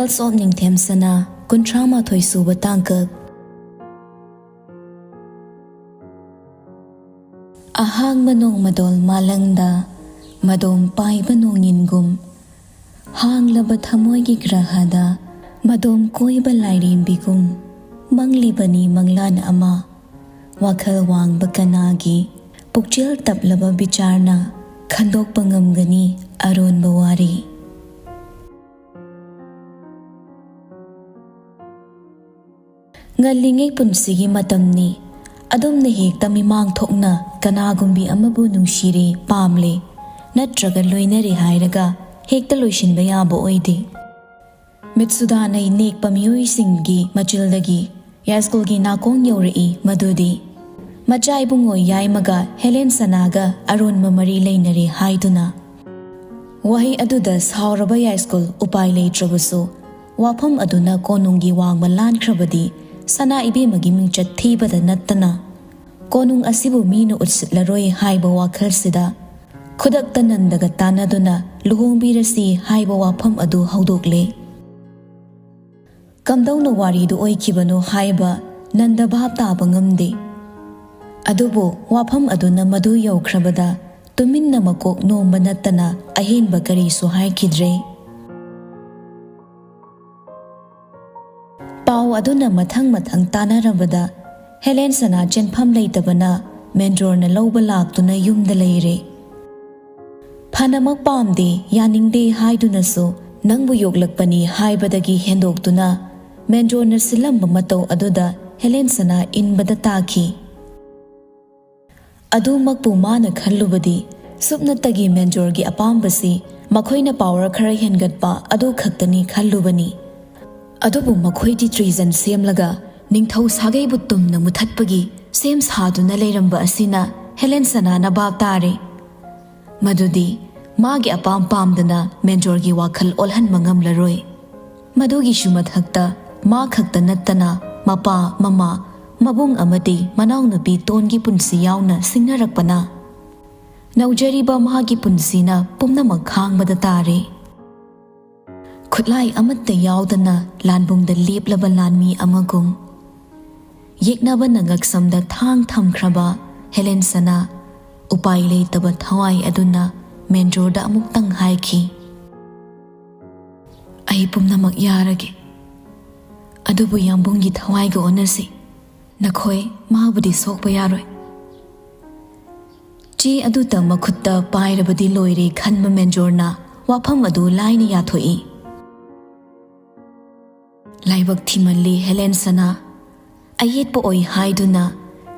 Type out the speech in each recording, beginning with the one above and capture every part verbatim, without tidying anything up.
Tales of ꯅꯤꯡꯊꯦꯝ ꯁꯅꯥ, ꯀꯨꯟꯊ꯭ꯔꯥ ꯃꯥꯊꯣꯏ ꯁꯨꯕ ꯇꯥꯡꯀꯛ꯫ ꯑꯍꯥꯡꯕ ꯅꯣꯡꯃꯗꯣꯜ ꯃꯥꯂꯪꯗ, ꯃꯗꯣꯝ ꯄꯥꯏꯕ ꯅꯣꯡꯏꯟꯒꯨꯝ, ꯍꯥꯡꯂꯕ ꯊꯃꯣꯏꯒꯤ ꯒ꯭ꯔꯍꯗ, ꯃꯗꯣꯝ ꯀꯣꯏꯕ ꯂꯥꯏꯔꯦꯝꯕꯤꯒꯨꯝ, ꯃꯪꯂꯤꯕꯅꯤ ꯃꯪꯂꯥꯟ ꯑꯃ꯫ ꯋꯥꯈꯜ ꯋꯥꯡꯕ ꯀꯅꯥꯒꯤ ꯄꯨꯛꯆꯦꯜ ꯇꯞꯂꯕ ꯕꯤꯆꯥꯔꯅ ꯈꯟꯗꯣꯛꯄ ꯉꯝꯒꯅꯤ ꯑꯔꯣꯟꯕ ꯋꯥꯔꯤ꯫ ꯉꯜꯂꯤꯉꯩ ꯄꯨꯟꯁꯤꯒꯤ ꯃꯇꯝꯅꯤ꯫ ꯑꯗꯨꯝꯅ ꯍꯦꯛꯇ ꯃꯤꯃꯥꯡ ꯊꯣꯛꯅ ꯀꯅꯥꯒꯨꯝꯕꯤ ꯑꯃꯕꯨ ꯅꯨꯡꯁꯤꯔꯦ, ꯄꯥꯝꯂꯦ, ꯅꯠꯇ꯭ꯔꯒ ꯂꯣꯏꯅꯔꯦ ꯍꯥꯏꯔꯒ ꯍꯦꯛꯇ ꯂꯣꯏꯁꯤꯟꯕ ꯌꯥꯕ ꯑꯣꯏꯗꯦ꯫ ꯃꯤꯠꯁꯨꯗꯥꯅ ꯅꯦꯛꯄ ꯃꯤꯑꯣꯏꯁꯤꯡꯒꯤ ꯃꯆꯤꯜꯗꯒꯤ ꯌꯥꯏꯁ꯭ꯀꯨꯜꯒꯤ ꯅꯥꯀꯣꯡ ꯌꯧꯔꯛꯏ ꯃꯗꯨꯗꯤ ꯃꯆꯥ ꯏꯕꯨꯡꯉꯣ ꯌꯥꯏꯃꯒ ꯍꯦꯂꯦꯟ ꯁꯅꯥꯒ ꯑꯔꯣꯟꯕ ꯃꯔꯤ ꯂꯩꯅꯔꯦ ꯍꯥꯏꯗꯨꯅ꯫ ꯋꯥꯍꯩ ꯑꯗꯨꯗ ꯁꯥꯎꯔꯕ ꯌꯥꯏꯁ꯭ꯀꯨꯜ ꯎꯄꯥꯏ ꯂꯩꯇ꯭ꯔꯕꯁꯨ, ꯋꯥꯐꯝ ꯑꯗꯨꯅ ꯀꯣꯅꯨꯡꯒꯤ ꯋꯥꯡꯃ ꯂꯥꯟꯈ꯭ꯔꯕꯗꯤ ꯁꯅꯥ ꯏꯕꯦꯝꯃꯒꯤ ꯃꯤꯡꯆꯠ ꯊꯤꯕꯗ ꯅꯠꯇꯅ ꯀꯣꯅꯨꯡ ꯑꯁꯤꯕꯨ ꯃꯤꯅ ꯎꯠꯁꯤꯠꯂꯔꯣꯏ ꯍꯥꯏꯕ ꯋꯥꯈꯜꯁꯤꯗ ꯈꯨꯗꯛꯇ ꯅꯟꯗꯒ ꯇꯥꯟꯅꯗꯨꯅ ꯂꯨꯍꯣꯡꯕꯤꯔꯁꯤ ꯍꯥꯏꯕ ꯋꯥꯐꯝ ꯑꯗꯨ ꯍꯧꯗꯣꯛꯂꯦ꯫ ꯀꯝꯗꯧꯅ ꯋꯥꯔꯤꯗꯨ ꯑꯣꯏꯈꯤꯕꯅꯣ ꯍꯥꯏꯕ ꯅꯟꯗ ꯚꯥꯞ ꯇꯥꯕ ꯉꯝꯗꯦ꯫ ꯑꯗꯨꯕꯨ ꯋꯥꯐꯝ ꯑꯗꯨꯅ ꯃꯗꯨ ꯌꯧꯈ꯭ꯔꯕꯗ ꯇꯨꯃꯤꯟꯅ ꯃꯀꯣꯛ ꯅꯣꯝꯕ ꯅꯠꯇꯅ ꯑꯍꯦꯟꯕ ꯀꯔꯤꯁꯨ ꯍꯥꯏꯈꯤꯗ꯭ꯔꯦ꯫ ꯄꯥꯎ ꯑꯗꯨꯅ ꯃꯊꯪ ꯃꯊꯪ ꯇꯥꯟꯅꯔꯕꯗ ꯍꯦꯂꯦꯟ ꯁꯅꯥ ꯆꯦꯟꯐꯝ ꯂꯩꯇꯕꯅ ꯃꯦꯟꯗ꯭ꯔꯣꯔꯅ ꯂꯧꯕ ꯂꯥꯛꯇꯨꯅ ꯌꯨꯝꯗ ꯂꯩꯔꯦ꯫ ꯐꯅꯃꯛ ꯄꯥꯝꯗꯦ, ꯌꯥꯅꯤꯡꯗꯦ ꯍꯥꯏꯗꯨꯅꯁꯨ ꯅꯪꯕꯨ ꯌꯣꯛꯂꯛꯄꯅꯤ ꯍꯥꯏꯕꯗꯒꯤ ꯍꯦꯟꯗꯣꯛꯇꯨꯅ ꯃꯦꯟꯗ꯭ꯔꯣꯔꯅ ꯁꯤꯜꯂꯝꯕ ꯃꯇꯧ ꯑꯗꯨꯗ ꯍꯦꯂꯦꯟ ꯁꯅꯥ ꯏꯟꯕꯗ ꯇꯥꯈꯤ꯫ ꯑꯗꯨꯃꯛꯄꯨ ꯃꯥꯅ ꯈꯜꯂꯨꯕꯗꯤ ꯁꯨꯞꯅꯇꯒꯤ ꯃꯦꯟꯗ꯭ꯔꯣꯔꯒꯤ ꯑꯄꯥꯝꯕꯁꯤ ꯃꯈꯣꯏꯅ ꯄꯥꯋꯔ ꯈꯔ ꯍꯦꯟꯒꯠꯄ ꯑꯗꯨ ꯈꯛꯇꯅꯤ ꯈꯜꯂꯨꯕꯅꯤ꯫ ꯑꯗꯨꯕꯨ ꯃꯈꯣꯏꯗꯤ ꯇ꯭ꯔꯤꯖꯟ ꯁꯦꯝꯂꯒ ꯅꯤꯡꯊꯧ ꯁꯥꯒꯩꯕꯨ ꯇꯨꯝꯅ ꯃꯨꯊꯠꯄꯒꯤ ꯁꯦꯝ ꯁꯥꯗꯨꯅ ꯂꯩꯔꯝꯕ ꯑꯁꯤꯅ ꯍꯦꯂꯦꯟ ꯁꯅꯥꯅ ꯚꯥꯞ ꯇꯥꯔꯦ꯫ ꯃꯗꯨꯗꯤ ꯃꯥꯒꯤ ꯑꯄꯥꯝ ꯄꯥꯝꯗꯅ ꯃꯦꯟꯗ꯭ꯔꯣꯔꯒꯤ ꯋꯥꯈꯜ ꯑꯣꯜꯍꯟꯕ ꯉꯝꯂꯔꯣꯏ꯫ ꯃꯗꯨꯒꯤꯁꯨ ꯃꯊꯛꯇ ꯃꯥ ꯈꯛꯇ ꯅꯠꯇꯅ ꯃꯄꯥ, ꯃꯃꯥ, ꯃꯕꯨꯡ ꯑꯃꯗꯤ ꯃꯅꯥꯎꯅꯨꯄꯤ ꯇꯣꯟꯒꯤ ꯄꯨꯟꯁꯤ ꯌꯥꯎꯅ ꯁꯤꯡꯅꯔꯛꯄꯅ ꯅꯧꯖꯔꯤꯕ ꯃꯥꯒꯤ ꯄꯨꯟꯁꯤꯅ ꯄꯨꯝꯅꯃꯛ ꯈꯥꯡꯕꯗ ꯇꯥꯔꯦ꯫ ꯈꯨꯠꯂꯥꯏ ꯑꯃꯠꯇ ꯌꯥꯎꯗꯅ ꯂꯥꯟꯕꯨꯡꯗ ꯂꯦꯞꯂꯕ ꯂꯥꯟꯃꯤ ꯑꯃꯒꯨꯝ꯫ ꯌꯦꯛꯅꯕꯅ ꯉꯛꯁꯝꯗ ꯊꯥꯡ ꯊꯝꯈ꯭ꯔꯕ ꯍꯦꯂꯦꯟ ꯁꯅꯥ ꯎꯄꯥꯏ ꯂꯩꯇꯕ ꯊꯋꯥꯏ ꯑꯗꯨꯅ ꯃꯦꯟꯖꯣꯔꯗ ꯑꯃꯨꯛꯇꯪ ꯍꯥꯏꯈꯤ, "ꯑꯩ ꯄꯨꯝꯅꯃꯛ ꯌꯥꯔꯒꯦ, ꯑꯗꯨꯕꯨ ꯌꯥꯝꯕꯨꯡꯒꯤ ꯊꯋꯥꯏꯒ ꯑꯣꯟꯅꯁꯤ꯫ ꯅꯈꯣꯏ ꯃꯥꯕꯨꯗꯤ ꯁꯣꯛꯄ ꯌꯥꯔꯣꯏ"꯫ ꯆꯦ ꯑꯗꯨꯇ ꯃꯈꯨꯠꯇ ꯄꯥꯏꯔꯕꯗꯤ ꯂꯣꯏꯔꯦ ꯈꯟꯕ ꯃꯦꯟꯖꯣꯔꯅ ꯋꯥꯐꯝ ꯑꯗꯨ ꯂꯥꯏꯅ ꯌꯥꯊꯣꯛꯏ꯫ ꯂꯥꯏꯕꯛ ꯊꯤꯃꯜꯂꯤ ꯍꯦꯂꯦꯟ ꯁꯅꯥ꯫ ꯑꯌꯦꯠꯄ ꯑꯣꯏ ꯍꯥꯏꯗꯨꯅ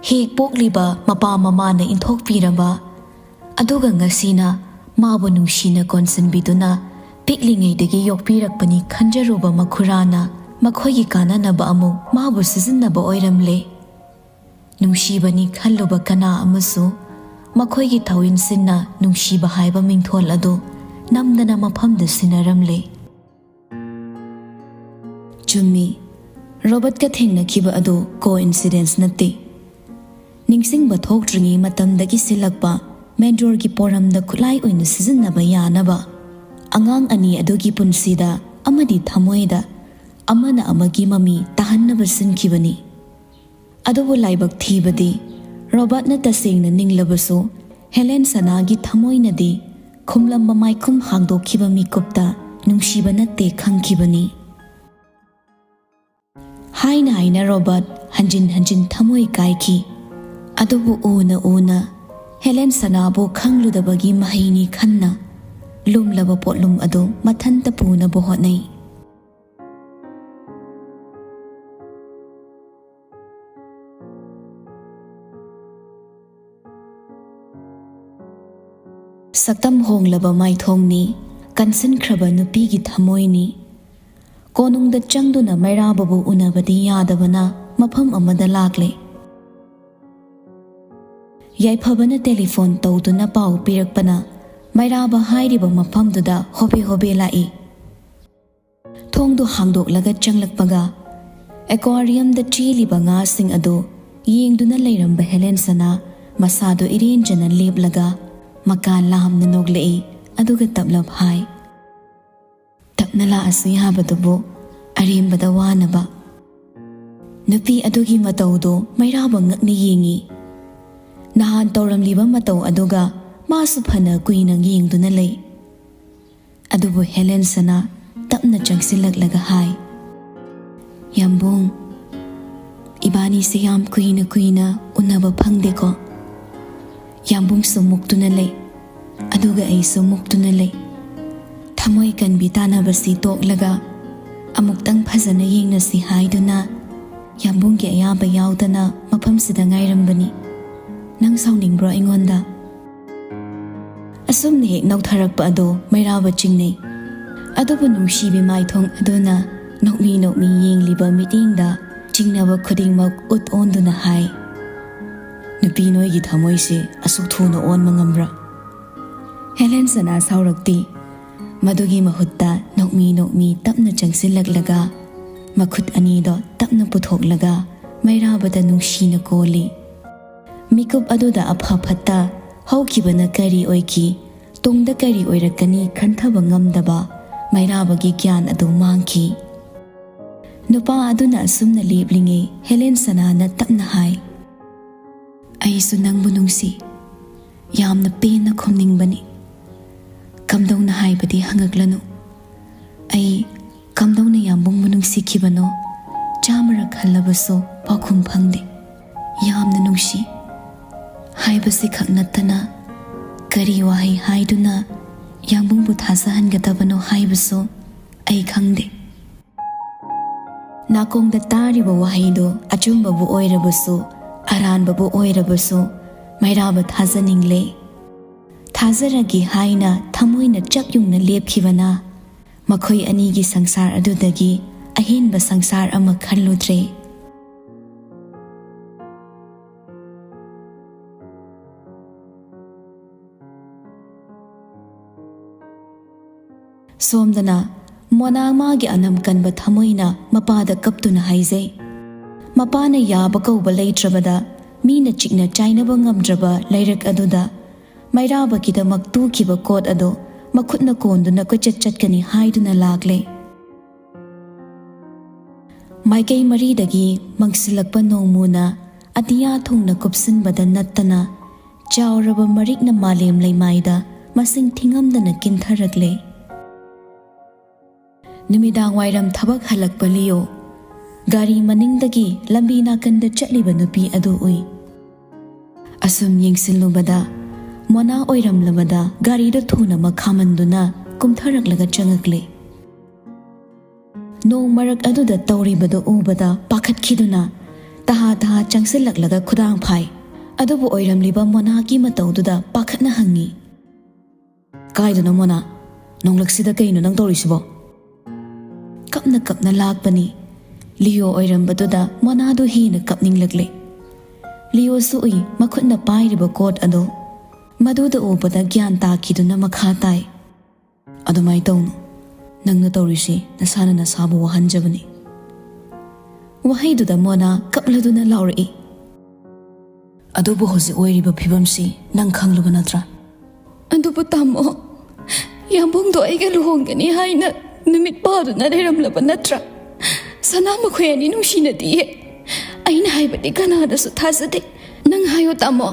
ꯍꯦꯛ ꯄꯣꯛꯂꯤꯕ ꯃꯄꯥ ꯃꯃꯥꯅ ꯏꯟꯊꯣꯛꯄꯤꯔꯕ, ꯑꯗꯨꯒ ꯉꯁꯤꯅ ꯃꯥꯕꯨ ꯅꯨꯡꯁꯤꯅ ꯀꯣꯟꯁꯤꯟꯕꯤꯗꯨꯅ ꯄꯤꯛꯂꯤꯉꯩꯗꯒꯤ ꯌꯣꯛꯄꯤꯔꯛꯄꯅꯤ ꯈꯟꯖꯔꯨꯕ ꯃꯈꯨꯔꯥꯅ ꯃꯈꯣꯏꯒꯤ ꯀꯥꯟꯅꯅꯕ ꯑꯃꯨꯛ ꯃꯥꯕꯨ ꯁꯤꯖꯤꯟꯅꯕ ꯑꯣꯏꯔꯝꯂꯦ꯫ ꯅꯨꯡꯁꯤꯕꯅꯤ ꯈꯜꯂꯨꯕ ꯀꯅꯥ ꯑꯃꯁꯨ ꯃꯈꯣꯏꯒꯤ ꯊꯧꯏꯟꯁꯤꯟꯅ ꯅꯨꯡꯁꯤꯕ ꯍꯥꯏꯕ ꯃꯤꯡꯊꯣꯜ ꯑꯗꯨ ꯅꯝꯗꯅ ꯃꯐꯝꯗ ꯁꯤꯟꯅꯔꯝꯂꯦ꯫ ꯆꯨꯝꯃꯤ, ꯔꯣꯕꯔꯠꯀ ꯊꯦꯡꯅꯈꯤꯕ ꯑꯗꯨ ꯀꯣꯏꯟꯁꯤꯗꯦꯟꯁ ꯅꯠꯇꯦ꯫ ꯅꯤꯡꯁꯤꯡꯕ ꯊꯣꯛꯇ꯭ꯔꯤꯉꯩ ꯃꯇꯝꯗꯒꯤ ꯁꯤꯜꯂꯛꯄ ꯃꯦꯟꯗꯣꯔꯒꯤ ꯄꯣꯔꯝꯗ ꯈꯨꯠꯂꯥꯏ ꯑꯣꯏꯅ ꯁꯤꯖꯤꯟꯅꯕ ꯌꯥꯅꯕ ꯑꯉꯥꯡ ꯑꯅꯤ ꯑꯗꯨꯒꯤ ꯄꯨꯟꯁꯤꯗ ꯑꯃꯗꯤ ꯊꯃꯣꯏꯗ ꯑꯃꯅ ꯑꯃꯒꯤ ꯃꯃꯤ ꯇꯥꯍꯟꯅꯕ ꯁꯤꯟꯈꯤꯕꯅꯤ꯫ ꯑꯗꯨꯕꯨ ꯂꯥꯏꯕꯛ ꯊꯤꯕꯗꯤ, ꯔꯣꯕꯥꯔꯠꯅ ꯇꯁꯦꯡꯅ ꯅꯤꯡꯂꯕꯁꯨ, ꯍꯦꯂꯦꯟ ꯁꯅꯥꯒꯤ ꯊꯃꯣꯏꯅꯗꯤ ꯈꯨꯝꯂꯝꯕ ꯃꯥꯏꯈꯨꯝ ꯍꯥꯡꯗꯣꯛꯈꯤꯕ ꯃꯤꯀꯨꯞꯇ ꯅꯨꯡꯁꯤꯕ ꯅꯠꯇꯦ ꯈꯪꯈꯤꯕꯅꯤ꯫ ꯍꯥꯏꯅ ꯍꯥꯏꯅ ꯔꯣꯕꯥꯔꯠ ꯍꯟꯖꯤꯟ ꯍꯟꯖꯤꯟ ꯊꯃꯣꯏ ꯀꯥꯏꯈꯤ꯫ ꯑꯗꯨꯕꯨ ꯎꯅ ꯎꯅ ꯍꯦꯂꯦꯟ ꯁꯅꯥꯕꯨ ꯈꯪꯂꯨꯗꯕꯒꯤ ꯃꯍꯩꯅꯤ ꯈꯟꯅ ꯂꯨꯝꯂꯕ ꯄꯣꯠꯂꯨꯝ ꯑꯗꯨ ꯃꯊꯟꯇ ꯄꯨꯅꯕ ꯍꯣꯠꯅꯩ꯫ ꯁꯛꯇꯝ ꯍꯣꯡꯂꯕ ꯃꯥꯏꯊꯣꯡꯅꯤ, ꯀꯟꯁꯤꯟꯈ꯭ꯔꯕ ꯅꯨꯄꯤꯒꯤ ꯊꯃꯣꯏꯅꯤ꯫ ꯀꯣꯅꯨꯡꯗ ꯆꯪꯗꯨꯅ ꯃꯩꯔꯥꯕꯕꯨ ꯎꯅꯕꯗꯤ ꯌꯥꯗꯕꯅ ꯃꯐꯝ ꯑꯃꯗ ꯂꯥꯛꯂꯦ꯫ ꯌꯥꯏꯐꯕꯅ ꯇꯦꯂꯤꯐꯣꯟ ꯇꯧꯗꯨꯅ ꯄꯥꯎ ꯄꯤꯔꯛꯄꯅ ꯃꯩꯔꯥꯕ ꯍꯥꯏꯔꯤꯕ ꯃꯐꯝꯗꯨꯗ ꯍꯣꯕꯦ ꯍꯣꯕꯦ ꯂꯥꯛꯏ꯫ ꯊꯣꯡꯗꯨ ꯍꯥꯡꯗꯣꯛꯂꯒ ꯆꯪꯂꯛꯄꯒ ꯑꯦꯀ꯭ꯋꯥꯔꯤꯌꯝꯗ ꯆꯦꯜꯂꯤꯕ ꯉꯥꯁꯤꯡ ꯑꯗꯨ ꯌꯦꯡꯗꯨꯅ ꯂꯩꯔꯝꯕ ꯍꯦꯂꯦꯟ ꯁꯅꯥ ꯃꯁꯥꯗꯨ ꯏꯔꯦꯟꯖꯅ ꯂꯦꯞꯂꯒ ꯃꯀꯥ ꯂꯥꯝꯅ ꯅꯣꯛꯂꯛꯏ, ꯑꯗꯨꯒ ꯇꯞꯂꯞ ꯍꯥꯏ, "ꯇꯞ-" ꯅꯂꯥꯛꯑꯁꯨ ꯌꯥꯕꯗꯨꯕꯨ ꯑꯔꯦꯝꯕꯗ ꯋꯥꯅꯕ꯫ ꯅꯨꯄꯤ ꯑꯗꯨꯒꯤ ꯃꯇꯧꯗꯨ ꯃꯩꯔꯥꯕ ꯉꯛꯅ ꯌꯦꯡꯏ꯫ ꯅꯍꯥꯟ ꯇꯧꯔꯝꯂꯤꯕ ꯃꯇꯧ ꯑꯗꯨꯒ ꯃꯥꯁꯨ ꯐꯅ ꯀꯨꯏꯅ ꯌꯦꯡꯗꯨꯅ ꯂꯩ꯫ ꯑꯗꯨꯕꯨ ꯍꯦꯂꯦꯟ ꯁꯅꯥ ꯇꯞꯅ ꯆꯪꯁꯤꯜꯂꯛꯂꯒ ꯍꯥꯏ, "ꯌꯥꯝꯕꯨꯡ, ꯏꯕꯥꯅꯤꯁꯦ ꯌꯥꯝ ꯀꯨꯏꯅ ꯀꯨꯏꯅ ꯎꯅꯕ ꯐꯪꯗꯦꯀꯣ?" ꯌꯥꯝꯕꯨꯡꯁꯨ ꯃꯨꯛꯇꯨꯅ ꯂꯩ, ꯑꯗꯨꯒ ꯑꯩꯁꯨ ꯃꯨꯛꯇꯨꯅ ꯂꯩ꯫ ꯊꯃꯣꯏ ꯀꯟꯕꯤ ꯇꯥꯟꯅꯕꯁꯤ ꯇꯣꯛꯂꯒ ꯑꯃꯨꯛꯇꯪ ꯐꯖꯅ ꯌꯦꯡꯅꯁꯤ ꯍꯥꯏꯗꯨꯅ ꯌꯥꯝꯕꯨꯡꯒꯤ ꯑꯌꯥꯕ ꯌꯥꯎꯗꯅ ꯃꯐꯝꯁꯤꯗ ꯉꯥꯏꯔꯝꯕꯅꯤ꯫ ꯅꯪ ꯁꯥꯎꯅꯤꯡꯕ꯭ꯔꯣ ꯑꯩꯉꯣꯟꯗ? ꯑꯁꯨꯝꯅ ꯍꯦꯛ ꯅꯧꯊꯔꯛꯄ ꯑꯗꯣ ꯃꯩꯔꯥꯕ ꯆꯤꯡꯅꯩ꯫ ꯑꯗꯨꯕꯨ ꯅꯨꯡꯁꯤꯕꯤ ꯃꯥꯏꯊꯣꯡ ꯑꯗꯨꯅ ꯅꯣꯛꯃꯤ ꯅꯣꯛꯃꯤ ꯌꯦꯡꯂꯤꯕ ꯃꯤꯠꯌꯦꯡꯗ ꯆꯤꯡꯅꯕ ꯈꯨꯗꯤꯡꯃꯛ ꯎꯠ ꯑꯣꯟꯗꯨꯅ ꯍꯥꯏ, "ꯅꯨꯄꯤ ꯅꯣꯏꯒꯤ ꯊꯃꯣꯏꯁꯦ ꯑꯁꯨꯛ ꯊꯨꯅ ꯑꯣꯟꯕ ꯉꯝꯕ꯭ꯔꯥ?" ꯍꯦꯂꯦꯟ ꯁꯅꯥ ꯁꯥꯎꯔꯛꯇꯦ꯫ ꯃꯗꯨꯒꯤ ꯃꯍꯨꯠꯇ ꯅꯣꯛꯃꯤ ꯅꯣꯛꯃꯤ ꯇꯞꯅ ꯆꯪꯁꯤꯜꯂꯛꯂꯒ ꯃꯈꯨꯠ ꯑꯅꯤꯗꯣ ꯇꯞꯅ ꯄꯨꯊꯣꯛꯂꯒ ꯃꯩꯔꯥꯕꯗ ꯅꯨꯡꯁꯤꯅ ꯀꯣꯜꯂꯤ꯫ ꯃꯤꯀꯨꯞ ꯑꯗꯨꯗ ꯑꯐ ꯐꯠꯇ, ꯍꯧꯈꯤꯕꯅ ꯀꯔꯤ ꯑꯣꯏꯈꯤ, ꯇꯨꯡꯗ ꯀꯔꯤ ꯑꯣꯏꯔꯛꯀꯅꯤ ꯈꯟꯊꯕ ꯉꯝꯗꯕ ꯃꯩꯔꯥꯕꯒꯤ ꯒ꯭ꯌꯥꯟ ꯑꯗꯨ ꯃꯥꯡꯈꯤ꯫ ꯅꯨꯄꯥ ꯑꯗꯨꯅ ꯑꯁꯨꯝꯅ ꯂꯦꯞꯂꯤꯉꯩ ꯍꯦꯂꯦꯟ ꯁꯅꯥꯅ ꯇꯞꯅ ꯍꯥꯏ, "ꯑꯩꯁꯨ ꯅꯪꯕꯨ ꯅꯨꯡꯁꯤ꯫ ꯌꯥꯝꯅ ꯄꯦꯟꯅ ꯈꯨꯝꯅꯤꯡꯕꯅꯤ꯫ ꯀꯝꯗꯧꯅ ꯍꯥꯏꯕꯗꯤ ꯍꯪꯉꯛꯂꯅꯨ꯫ ꯑꯩ ꯀꯝꯗꯧꯅ ꯌꯥꯝꯕꯨꯡꯕꯨ ꯅꯨꯡꯁꯤꯈꯤꯕꯅꯣ ꯆꯥꯝꯃꯔꯛ ꯍꯜꯂꯕꯁꯨ ꯄꯥꯎꯈꯨꯝ ꯐꯪꯗꯦ꯫ ꯌꯥꯝꯅ ꯅꯨꯡꯁꯤ ꯍꯥꯏꯕꯁꯤ ꯈꯛ ꯅꯠꯇꯅ ꯀꯔꯤ ꯋꯥꯍꯩ ꯍꯥꯏꯗꯨꯅ ꯌꯥꯝꯕꯨꯡꯕꯨ ꯊꯥꯖꯍꯟꯒꯗꯕꯅꯣ ꯍꯥꯏꯕꯁꯨ ꯑꯩ ꯈꯪꯗꯦ꯫" ꯅꯥꯀꯣꯡꯗ ꯇꯥꯔꯤꯕ ꯋꯥꯍꯩꯗꯨ ꯑꯆꯨꯝꯕꯕꯨ ꯑꯣꯏꯔꯕꯁꯨ, ꯑꯔꯥꯟꯕꯕꯨ ꯑꯣꯏꯔꯕꯁꯨ, ꯃꯩꯔꯥꯕ ꯊꯥꯖꯅꯤꯡꯂꯦ꯫ ꯊꯥꯖꯔꯒꯦ ꯍꯥꯏꯅ ꯊꯃꯣꯏꯅ ꯆꯞ ꯌꯨꯡꯅ ꯂꯦꯞꯈꯤꯕꯅ ꯃꯈꯣꯏ ꯑꯅꯤꯒꯤ ꯁꯪꯁꯥꯔ ꯑꯗꯨꯗꯒꯤ ꯑꯍꯦꯟꯕ ꯁꯪꯁꯥꯔ ꯑꯃ ꯈꯜꯂꯨꯗ꯭ꯔꯦ꯫ ꯁꯣꯝꯗꯅ ꯃꯣꯅꯥ ꯃꯥꯒꯤ ꯑꯅꯝ ꯀꯟꯕ ꯊꯃꯣꯏꯅ ꯃꯄꯥꯗ ꯀꯞꯇꯨꯅ ꯍꯥꯏꯖꯩ꯫ ꯃꯄꯥꯅ ꯌꯥꯕ ꯀꯧꯕ ꯂꯩꯇ꯭ꯔꯕꯗ, ꯃꯤꯅ ꯆꯤꯛꯅ ꯆꯥꯏꯅꯕ ꯉꯝꯗ꯭ꯔꯕ ꯂꯩꯔꯛ ꯑꯗꯨꯗ ꯃꯩꯔꯥꯕꯒꯤꯗꯃꯛ ꯇꯨꯈꯤꯕ ꯀꯣꯠ ꯑꯗꯨ ꯃꯈꯨꯠꯅ ꯀꯣꯟꯗꯨꯅ ꯀꯣꯏꯆꯠ ꯆꯠꯀꯅꯤ ꯍꯥꯏꯗꯨꯅ ꯂꯥꯛꯂꯦ꯫ ꯃꯥꯏꯀꯩ ꯃꯔꯤꯗꯒꯤ ꯃꯪꯁꯤꯜꯂꯛꯄ ꯅꯣꯡꯃꯨꯅ ꯑꯇꯤꯌꯥ ꯊꯣꯡꯅ ꯀꯨꯞꯁꯤꯟꯕꯗ ꯅꯠꯇꯅ ꯆꯥꯎꯔꯕ ꯃꯔꯤꯛꯅ ꯃꯥꯂꯦꯝ ꯂꯩꯃꯥꯏꯗ ꯃꯁꯤꯡ ꯊꯤꯉꯝꯗꯅ ꯀꯤꯟꯊꯔꯛꯂꯦ꯫ ꯅꯨꯃꯤꯗꯥꯡ ꯋꯥꯏꯔꯝ ꯊꯕꯛ ꯍꯜꯂꯛꯄ ꯂꯤꯌꯣ ꯒꯥꯔꯤ ꯃꯅꯤꯡꯗꯒꯤ ꯂꯝꯕꯤ ꯅꯥꯀꯟꯗ ꯆꯠꯂꯤꯕ ꯅꯨꯄꯤ ꯑꯗꯨ ꯎꯏ꯫ ꯑꯁꯨꯝ ꯌꯦꯡꯁꯤꯜꯂꯨꯕꯗ ꯃꯣꯅꯥ ꯑꯣꯏꯔꯝꯂꯕꯗ ꯒꯥꯔꯤꯗꯨ ꯊꯨꯅ ꯃꯈꯥꯃꯟꯗꯨꯅ ꯀꯨꯝꯊꯔꯛꯂꯒ ꯆꯪꯉꯛꯂꯦ꯫ ꯅꯣꯡ ꯃꯔꯛ ꯑꯗꯨꯗ ꯇꯧꯔꯤꯕꯗꯨ ꯎꯕꯗ ꯄꯥꯈꯠꯈꯤꯗꯨꯅ ꯇꯍꯥ ꯇꯍꯥ ꯆꯪꯁꯤꯜꯂꯛꯂꯒ ꯈꯨꯗꯥꯡ ꯐꯥꯏ꯫ ꯑꯗꯨꯕꯨ ꯑꯣꯏꯔꯝꯂꯤꯕ ꯃꯣꯅꯥꯒꯤ ꯃꯇꯧꯗꯨꯗ ꯄꯥꯈꯠꯅ ꯍꯪꯉꯤ, "ꯀꯥꯏꯗꯅꯣ ꯃꯣꯅꯥ? ꯅꯣꯡꯂꯛꯁꯤꯗ ꯀꯩꯅꯣ ꯅꯪ ꯇꯧꯔꯤꯁꯤꯕꯣ?" ꯀꯞꯅ ꯀꯞꯅ ꯂꯥꯛꯄꯅꯤ꯫ ꯂꯤꯌꯣ ꯑꯣꯏꯔꯝꯕꯗꯨꯗ ꯃꯣꯅꯥꯗꯨ ꯍꯦꯟꯅ ꯀꯞꯅꯤꯡꯂꯛꯂꯦ꯫ ꯂꯤꯌꯣꯁꯨ ꯎꯏ ꯃꯈꯨꯠꯅ ꯄꯥꯏꯔꯤꯕ ꯀꯣꯠ ꯑꯗꯣ꯫ ꯃꯗꯨꯗ ꯎꯕꯗ ꯒ꯭ꯌꯥꯟ ꯇꯥꯈꯤꯗꯨꯅ ꯃꯈꯥ ꯇꯥꯏ, "ꯑꯗꯨꯃꯥꯏꯅ ꯇꯧꯅꯨ꯫ ꯅꯪꯅ ꯇꯧꯔꯤꯁꯤ ꯅꯁꯥꯅ ꯅꯁꯥꯕꯨ ꯋꯥꯍꯟꯖꯕꯅꯤ꯫" ꯋꯥꯍꯩꯗꯨꯗ ꯃꯣꯅꯥ ꯀꯞꯂꯗꯨꯅ ꯂꯥꯎꯔꯛꯏ, "ꯑꯗꯨꯕꯨ ꯍꯧꯖꯤꯛ ꯑꯣꯏꯔꯤꯕ ꯐꯤꯕꯝꯁꯤ ꯅꯪ ꯈꯪꯂꯕ ꯅꯠꯇ꯭ꯔꯥ?" "ꯑꯗꯨꯕꯨ ꯇꯥꯃꯣ, ꯌꯥꯝꯕꯨꯡꯗꯣ ꯑꯩꯒ ꯂꯨꯍꯣꯡꯒꯅꯤ ꯍꯥꯏꯅ ꯅꯨꯃꯤꯠ ꯄꯥꯗꯨꯅ ꯂꯩꯔꯝꯂꯕ ꯅꯠꯇ꯭ꯔꯥ? ꯁꯅꯥ ꯃꯈꯣꯏ ꯑꯅꯤ ꯅꯨꯡꯁꯤꯅꯗꯤꯌꯦ꯫ ꯑꯩꯅ ꯍꯥꯏꯕꯗꯤ ꯀꯅꯥꯗꯁꯨ ꯊꯥꯖꯗꯦ꯫ ꯅꯪ ꯍꯥꯏꯌꯣ ꯇꯥꯃꯣ,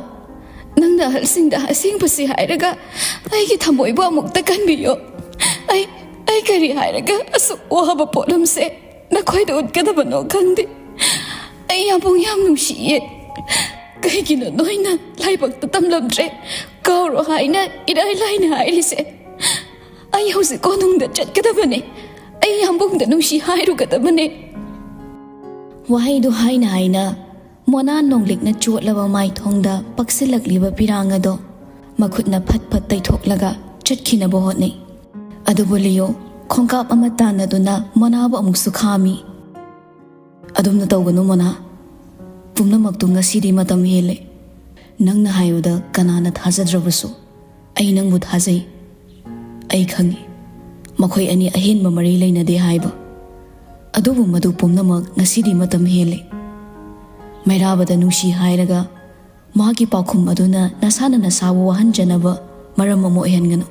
ꯅꯪꯅ ꯑꯍꯜꯁꯤꯡꯗ ꯑꯁꯦꯡꯕꯁꯤ ꯍꯥꯏꯔꯒ ꯑꯩꯒꯤ ꯊꯃꯣꯏꯕꯨ ꯑꯃꯨꯛꯇ ꯀꯟꯕꯤꯌꯣ꯫ ꯑꯩ, ꯑꯩ ꯀꯔꯤ ꯍꯥꯏꯔꯒ ꯑꯁꯨꯛ ꯋꯥꯕ ꯄꯣꯠꯂꯝꯁꯦ ꯅꯈꯣꯏꯗ ꯎꯠꯀꯗꯕꯅꯣ ꯈꯪꯗꯦ꯫ ꯑꯩ ꯌꯥꯝꯕꯨꯡ ꯌꯥꯝ ꯅꯨꯡꯁꯤꯌꯦ꯫ ꯀꯩꯒꯤꯅꯣ ꯅꯣꯏꯅ ꯂꯥꯏꯕꯛꯇ ꯇꯝꯂꯝꯗ꯭ꯔꯦ, ꯀꯥꯎꯔꯣ ꯍꯥꯏꯅ ꯏꯔꯥꯏ ꯂꯥꯏꯅ ꯍꯥꯏꯔꯤꯁꯦ? ꯑꯩ ꯍꯧꯖꯤꯛ ꯀꯣꯅꯨꯡꯗ ꯆꯠꯀꯗꯕꯅꯦ꯫ ꯑꯩ ꯌꯥꯝꯕꯨꯡꯗ ꯅꯨꯡꯁꯤ ꯍꯥꯏꯔꯨꯒꯗꯕꯅꯦ꯫" ꯋꯥꯍꯩꯗꯨ ꯍꯥꯏꯅ ꯍꯥꯏꯅ ꯃꯣꯅꯥ ꯅꯣꯡꯂꯤꯛꯅ ꯆꯣꯠꯂꯕ ꯃꯥꯏꯊꯣꯡꯗ ꯄꯛꯁꯤꯜꯂꯛꯂꯤꯕ ꯄꯤꯔꯥꯡ ꯑꯗꯣ ꯃꯈꯨꯠꯅ ꯐꯠ ꯐꯠ ꯇꯩꯊꯣꯛꯂꯒ ꯆꯠꯈꯤꯅꯕ ꯍꯣꯠꯅꯩ꯫ ꯑꯗꯨꯕꯨ ꯂꯤꯌꯣ ꯈꯣꯡꯀꯥꯞ ꯑꯃ ꯇꯥꯟꯅꯗꯨꯅ ꯃꯣꯅꯥꯕꯨ ꯑꯃꯨꯛꯁꯨ ꯈꯥꯝꯃꯤ꯫ "ꯑꯗꯨꯝꯅ ꯇꯧꯒꯅꯨ ꯃꯣꯅꯥ꯫ ꯄꯨꯝꯅꯃꯛꯇꯨ ꯉꯁꯤꯗꯤ ꯃꯇꯝ ꯍꯦꯜꯂꯦ꯫ ꯅꯪꯅ ꯍꯥꯏꯕꯗ ꯀꯅꯥꯅ ꯊꯥꯖꯗ꯭ꯔꯕꯁꯨ ꯑꯩ ꯅꯪꯕꯨ ꯊꯥꯖꯩ꯫ ꯑꯩ ꯈꯪꯏ, ꯃꯈꯣꯏ ꯑꯅꯤ ꯑꯍꯦꯟꯕ ꯃꯔꯤ ꯂꯩꯅꯗꯦ ꯍꯥꯏꯕ꯫ ꯑꯗꯨꯕꯨ ꯃꯗꯨ ꯄꯨꯝꯅꯃꯛ ꯉꯁꯤꯗꯤ ꯃꯇꯝ ꯍꯦꯜꯂꯦ꯫ ꯃꯩꯔꯥꯕꯗ ꯅꯨꯡꯁꯤ ꯍꯥꯏꯔꯒ ꯃꯥꯒꯤ ꯄꯥꯎꯈꯨꯝ ꯑꯗꯨꯅ ꯅꯁꯥꯅ ꯅꯁꯥꯕꯨ ꯋꯥꯍꯟꯖꯅꯕ ꯃꯔꯝ ꯑꯃ ꯑꯣꯏꯍꯟꯒꯅꯨ꯫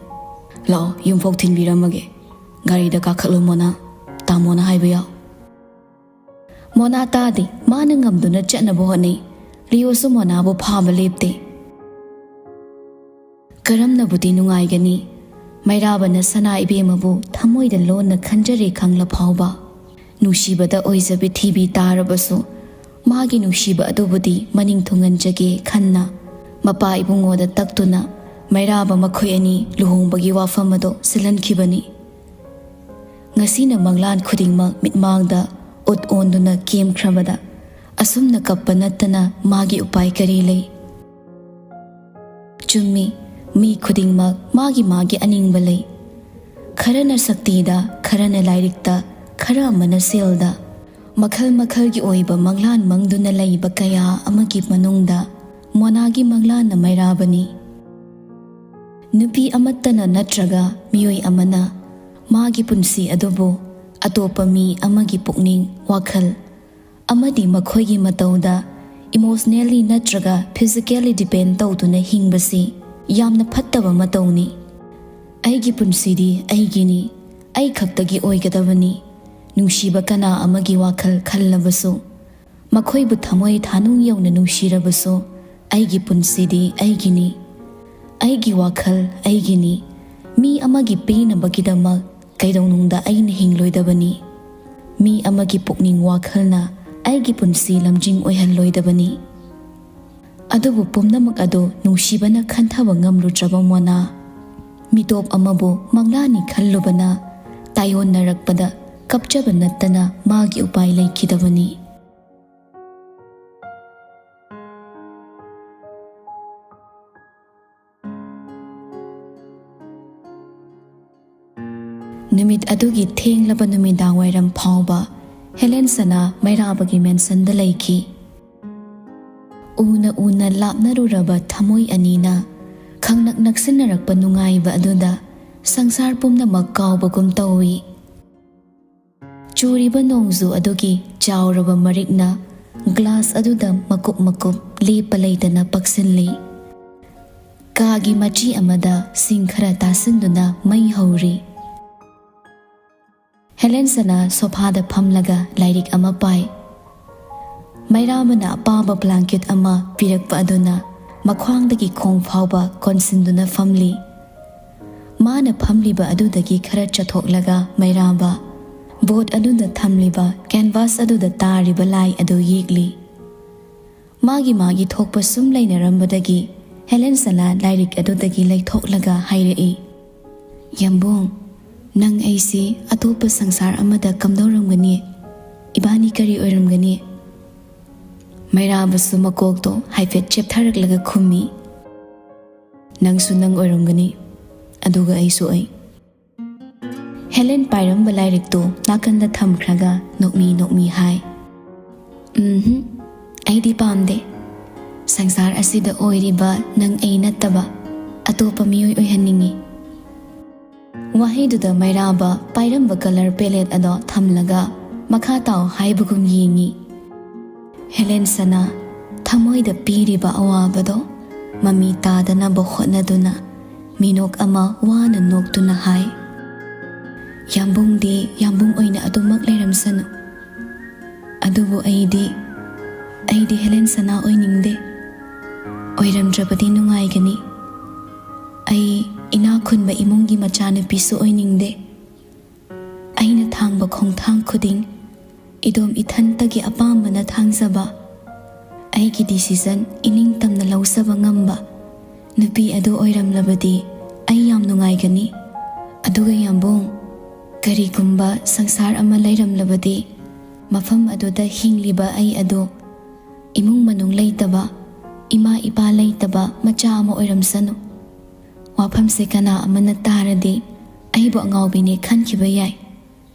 "ꯂꯥꯛꯑꯣ, ꯌꯨꯝꯐꯥꯎ ꯊꯤꯟꯕꯤꯔꯝꯃꯒꯦ꯫ ꯒꯥꯔꯤꯗ ꯀꯥꯈꯠꯂꯣ ꯃꯣꯅꯥ, ꯇꯥꯃꯣꯅ ꯍꯥꯏꯕ ꯌꯥꯎ"꯫ ꯃꯣꯅꯥ ꯇꯥꯗꯦ꯫ ꯃꯥꯅ ꯉꯝꯗꯨꯅ ꯆꯠꯅꯕ ꯍꯣꯠꯅꯩ꯫ ꯂꯤꯌꯣꯁꯨ ꯃꯣꯅꯥꯕꯨ ꯐꯥꯕ ꯂꯦꯞꯇꯦ꯫ ꯀꯔꯝꯅꯕꯨꯗꯤ ꯅꯨꯡꯉꯥꯏꯒꯅꯤ? ꯃꯩꯔꯥꯕꯅ ꯁꯅꯥ ꯏꯕꯦꯝꯃꯕꯨ ꯊꯃꯣꯏꯗ ꯂꯣꯟꯅ ꯈꯟꯖꯔꯦ ꯈꯪꯂ ꯐꯥꯎꯕ꯫ ꯅꯨꯡꯁꯤꯕꯗ ꯑꯣꯏꯖꯕꯤ ꯊꯤꯕꯤ ꯇꯥꯔꯕꯁꯨ, ꯃꯥꯒꯤ ꯅꯨꯡꯁꯤꯕ ꯑꯗꯨꯕꯨꯗꯤ ꯃꯅꯤꯡ ꯊꯨꯡꯍꯟꯖꯒꯦ ꯈꯟꯅ, ꯃꯄꯥ ꯏꯕꯨꯡꯉꯣꯗ ꯇꯛꯇꯨꯅ ꯃꯩꯔꯥꯕ ꯃꯈꯣꯏ ꯑꯅꯤ ꯂꯨꯍꯣꯡꯕꯒꯤ ꯋꯥꯐꯝ ꯑꯗꯨ ꯁꯤꯜꯍꯟꯈꯤꯕꯅꯤ꯫ ꯉꯁꯤꯅ ꯃꯪꯂꯥꯟ ꯈꯨꯗꯤꯡꯃꯛ ꯃꯤꯠꯃꯥꯡꯗ ꯎꯠ ꯑꯣꯟꯗꯨꯅ ꯀꯦꯝꯈ꯭ꯔꯕꯗ, ꯑꯁꯨꯝꯅ ꯀꯞꯄ ꯅꯠꯇꯅ ꯃꯥꯒꯤ ꯎꯄꯥꯏ ꯀꯔꯤ ꯂꯩ? ꯆꯨꯝꯃꯤ, ꯃꯤ ꯈꯨꯗꯤꯡꯃꯛ ꯃꯥꯒꯤ ꯃꯥꯒꯤ ꯑꯅꯤꯡꯕ ꯂꯩ꯫ ꯈꯔꯅ ꯁꯛꯇꯤꯗ, ꯈꯔꯅ ꯂꯥꯏꯔꯤꯛꯇ, ꯈꯔ ꯑꯃꯅ ꯁꯦꯜꯗ꯫ ꯃꯈꯜ ꯃꯈꯜꯒꯤ ꯑꯣꯏꯕ ꯃꯪꯂꯥꯟ ꯃꯪꯗꯨꯅ ꯂꯩꯕ ꯀꯌꯥ ꯑꯃꯒꯤ ꯃꯅꯨꯡꯗ ꯃꯣꯅꯥꯒꯤ ꯃꯪꯂꯥꯟꯅ ꯃꯩꯔꯥꯕꯅꯤ꯫ ꯅꯨꯄꯤ ꯑꯃꯠꯇꯅ ꯅꯠꯇ꯭ꯔꯒ ꯃꯤꯑꯣꯏ ꯑꯃꯅ ꯃꯥꯒꯤ ꯄꯨꯟꯁꯤ ꯑꯗꯨꯕꯨ ꯑꯇꯣꯞꯄ ꯃꯤ ꯑꯃꯒꯤ ꯄꯨꯛꯅꯤꯡ, ꯋꯥꯈꯜ, ꯑꯃꯗꯤ ꯃꯈꯣꯏꯒꯤ ꯃꯇꯧꯗ emotionally ꯅꯠꯇ꯭ꯔꯒ physically depend ꯇꯧꯗꯨꯅ ꯍꯤꯡꯕꯁꯤ ꯌꯥꯝꯅ ꯐꯠꯇꯕ ꯃꯇꯧꯅꯤ꯫ "ꯑꯩꯒꯤ ꯄꯨꯟꯁꯤꯗꯤ ꯑꯩꯒꯤꯅꯤ, ꯑꯩ ꯈꯛꯇꯒꯤ ꯑꯣꯏꯒꯗꯕꯅꯤ꯫ ꯅꯨꯡꯁꯤꯕ ꯀꯅꯥ ꯑꯃꯒꯤ ꯋꯥꯈꯜ ꯈꯜꯂꯕꯁꯨ, ꯃꯈꯣꯏꯕꯨ ꯊꯃꯣꯏ ꯊꯥꯅꯨꯡ ꯌꯧꯅ ꯅꯨꯡꯁꯤꯔꯕꯁꯨ, ꯑꯩꯒꯤ ꯄꯨꯟꯁꯤꯗꯤ ꯑꯩꯒꯤꯅꯤ꯫ ꯑꯩꯒꯤ ꯋꯥꯈꯜ ꯑꯩꯒꯤꯅꯤ꯫ ꯃꯤ ꯑꯃꯒꯤ ꯄꯦꯟꯅꯕꯒꯤꯗꯃꯛ ꯀꯩꯗꯧꯅꯨꯡꯗ ꯑꯩꯅ ꯍꯤꯡꯂꯣꯏꯗꯕꯅꯤ꯫ ꯃꯤ ꯑꯃꯒꯤ ꯄꯨꯛꯅꯤꯡ ꯋꯥꯈꯜꯅ ꯑꯩꯒꯤ ꯄꯨꯟꯁꯤ ꯂꯝꯖꯤꯡ ꯑꯣꯏꯍꯜꯂꯣꯏꯗꯕꯅꯤ"꯫ ꯑꯗꯨꯕꯨ ꯄꯨꯝꯅꯃꯛ ꯑꯗꯨ ꯅꯨꯡꯁꯤꯕꯅ ꯈꯟꯊꯕ ꯉꯝꯂꯨꯗ꯭ꯔꯕ ꯃꯣꯅꯥ, ꯃꯤꯇꯣꯞ ꯑꯃꯕꯨ ꯃꯪꯂꯥꯅꯤ ꯈꯜꯂꯨꯕꯅ ꯇꯥꯏꯑꯣꯟꯅꯔꯛꯄꯗ ꯀꯞꯆꯕ ꯅꯠꯇꯅ ꯃꯥꯒꯤ ꯎꯄꯥꯏ ꯂꯩꯈꯤꯗꯕꯅꯤ꯫ ꯅꯨꯃꯤꯠ ꯑꯗꯨꯒꯤ ꯊꯦꯡꯂꯕ ꯅꯨꯃꯤꯗꯥꯡ ꯋꯥꯏꯔꯝ ꯐꯥꯎꯕ ꯍꯦꯂꯦꯟ ꯁꯅꯥ ꯃꯩꯔꯥꯕꯒꯤ ꯃꯦꯟꯁꯟꯗ ꯂꯩꯈꯤ꯫ ꯎꯅ ꯎꯅ ꯂꯥꯞꯅꯔꯨꯔꯕ ꯊꯃꯣꯏ ꯑꯅꯤꯅ ꯈꯪꯅꯛ ꯅꯛꯁꯤꯟꯅꯔꯛꯄ ꯅꯨꯡꯉꯥꯏꯕ ꯑꯗꯨꯗ ꯁꯪꯁꯥꯔ ꯄꯨꯝꯅꯃꯛ ꯀꯥꯎꯕꯒꯨꯝ ꯇꯧꯏ꯫ ꯆꯨꯔꯤꯕ ꯅꯣꯡꯖꯨ ꯑꯗꯨꯒꯤ ꯆꯥꯎꯔꯕ ꯃꯔꯤꯛꯅ ꯒ꯭ꯂꯥꯁ ꯑꯗꯨꯗ ꯃꯀꯨꯞ ꯃꯀꯨꯞ ꯂꯦꯞꯄ ꯂꯩꯇꯅ ꯄꯛꯁꯤꯜꯂꯤ꯫ ꯀꯥꯒꯤ ꯃꯆꯤ ꯑꯃꯗ ꯁꯤꯡ ꯈꯔ ꯇꯥꯁꯤꯟꯗꯨꯅ ꯃꯩ ꯍꯧꯔꯤ꯫ ꯍꯦꯂꯦꯟ ꯁꯅꯥ ꯁꯣꯐꯥꯗ ꯐꯝꯂꯒ ꯂꯥꯏꯔꯤꯛ ꯑꯃ ꯄꯥꯏ꯫ ꯃꯩꯔꯥꯕꯅ ꯑꯄꯥꯕ ꯕ꯭ꯂꯥꯡꯀꯦꯠ ꯑꯃ ꯄꯤꯔꯛꯄ ꯑꯗꯨꯅ ꯃꯈ꯭ꯋꯥꯡꯗꯒꯤ ꯈꯣꯡ ꯐꯥꯎꯕ ꯀꯣꯟꯁꯤꯟꯗꯨꯅ ꯐꯝꯂꯤ꯫ ꯃꯥꯅ ꯐꯝꯂꯤꯕ ꯑꯗꯨꯗꯒꯤ ꯈꯔ ꯆꯠꯊꯣꯛꯂꯒ ꯃꯩꯔꯥꯕ ꯕꯣꯔꯗ ꯑꯗꯨꯗ ꯊꯝꯂꯤꯕ ꯀꯦꯟꯚꯥꯁ ꯑꯗꯨꯗ ꯇꯥꯔꯤꯕ ꯂꯥꯏ ꯑꯗꯨ ꯌꯦꯛꯂꯤ꯫ ꯃꯥꯒꯤ ꯃꯥꯒꯤ ꯊꯣꯛꯄ ꯁꯨꯝ ꯂꯩꯅꯔꯝꯕꯗꯒꯤ ꯍꯦꯂꯦꯟ ꯁꯅꯥ ꯂꯥꯏꯔꯤꯛ ꯑꯗꯨꯗꯒꯤ ꯂꯩꯊꯣꯛꯂꯒ ꯍꯥꯏꯔꯛꯏ, "ꯌꯥꯝꯕꯨꯡ, ꯅꯪ ꯑꯩꯁꯤ ꯑꯇꯣꯞꯄ ꯁꯪꯁꯥꯔ ꯑꯃꯗ ꯀꯝꯗꯧꯔꯝꯒꯅꯤ? ꯏꯕꯥꯅꯤ ꯀꯔꯤ ꯑꯣꯏꯔꯝꯒꯅꯤ?" ꯃꯩꯔꯥꯕꯁꯨ ꯃꯀꯣꯛꯇꯣ ꯍꯥꯏꯐꯦꯠ ꯆꯦꯞꯊꯔꯛꯂꯒ ꯈꯨꯝꯃꯤ, "ꯅꯪꯁꯨ ꯅꯪ ꯑꯣꯏꯔꯝꯒꯅꯤ, ꯑꯗꯨꯒ ꯑꯩꯁꯨ ꯑꯩ꯫" ꯍꯦꯂꯦꯟ ꯄꯥꯏꯔꯝꯕ ꯂꯥꯏꯔꯤꯛꯇꯨ ꯅꯥꯀꯟꯗ ꯊꯝꯈ꯭ꯔꯒ ꯅꯣꯛꯃꯤ ꯅꯣꯛꯃꯤ ꯍꯥꯏ, "ꯎꯝꯍꯨꯝ, ꯑꯩꯗꯤ ꯄꯥꯝꯗꯦ꯫ ꯁꯪꯁꯥꯔ ꯑꯁꯤꯗ ꯑꯣꯏꯔꯤꯕ ꯅꯪ ꯑꯩ ꯅꯠꯇꯕ ꯑꯇꯣꯞꯄ ꯃꯤꯑꯣꯏ ꯑꯣꯏꯍꯟꯅꯤꯡꯏ꯫" ꯋꯥꯍꯩꯗꯨꯗ ꯃꯩꯔꯥꯕ ꯄꯥꯏꯔꯝꯕ ꯀꯂꯔ ꯄꯦꯂꯦꯠ ꯑꯗꯣ ꯊꯝꯂꯒ ꯃꯈꯥ ꯇꯥꯎ ꯍꯥꯏꯕꯒꯨꯝ ꯌꯦꯡꯏ꯫ ꯍꯦꯂꯦꯟ ꯁꯅꯥ ꯊꯃꯣꯏꯗ ꯄꯤꯔꯤꯕ ꯑꯋꯥꯕꯗꯣ ꯃꯃꯤ ꯇꯥꯗꯅꯕ ꯍꯣꯠꯅꯗꯨꯅ ꯃꯤꯅꯣꯛ ꯑꯃ ꯋꯥꯅ ꯅꯣꯛꯇꯨꯅ ꯍꯥꯏ, "ꯌꯥꯝꯕꯨꯡꯗꯤ ꯌꯥꯝꯕꯨꯡ ꯑꯣꯏꯅ ꯑꯗꯨꯃꯛ ꯂꯩꯔꯝꯁꯅꯨ꯫ ꯑꯗꯨꯕꯨ ꯑꯩꯗꯤ, ꯑꯩꯗꯤ ꯍꯦꯂꯦꯟ ꯁꯅꯥ ꯑꯣꯏꯅꯤꯡꯗꯦ꯫ ꯑꯣꯏꯔꯝꯗ꯭ꯔꯕꯗꯤ ꯅꯨꯡꯉꯥꯏꯒꯅꯤ꯫ ꯑꯩ ꯏꯅꯥꯛ ꯈꯨꯟꯕ ꯏꯃꯨꯡꯒꯤ ꯃꯆꯥꯅꯨꯄꯤꯁꯨ ꯑꯣꯏꯅꯤꯡꯗꯦ꯫ ꯑꯩꯅ ꯊꯥꯡꯕ ꯈꯣꯡꯊꯥꯡ ꯈꯨꯗꯤꯡ ꯏꯗꯣꯝ ꯏꯊꯟꯇꯒꯤ ꯑꯄꯥꯝꯕꯅ ꯊꯥꯡꯖꯕ, ꯑꯩꯒꯤ ꯗꯤꯁꯤꯖꯟ ꯏꯅꯤꯡꯇꯝꯅ ꯂꯧꯖꯕ ꯉꯝꯕ ꯅꯨꯄꯤ ꯑꯗꯨ ꯑꯣꯏꯔꯝꯂꯕꯗꯤ ꯑꯩ ꯌꯥꯝ ꯅꯨꯡꯉꯥꯏꯒꯅꯤ꯫ ꯑꯗꯨꯒ ꯌꯥꯝꯕꯨꯡ, ꯀꯔꯤꯒꯨꯝꯕ ꯁꯪꯁꯥꯔ ꯑꯃ ꯂꯩꯔꯝꯂꯕꯗꯤ ꯃꯐꯝ ꯑꯗꯨꯗ ꯍꯤꯡꯂꯤꯕ ꯑꯩ ꯑꯗꯨ ꯏꯃꯨꯡ ꯃꯅꯨꯡ ꯂꯩꯇꯕ, ꯏꯃꯥ ꯏꯄꯥ ꯂꯩꯇꯕ ꯃꯆꯥ ꯑꯃ ꯑꯣꯏꯔꯝꯁꯅꯨ꯫ ꯋꯥꯐꯝꯁꯦ ꯀꯅꯥ ꯑꯃꯅ ꯇꯥꯔꯗꯤ ꯑꯩꯕꯨ ꯑꯉꯥꯎꯕꯤꯅꯦ ꯈꯟꯈꯤꯕ ꯌꯥꯏ꯫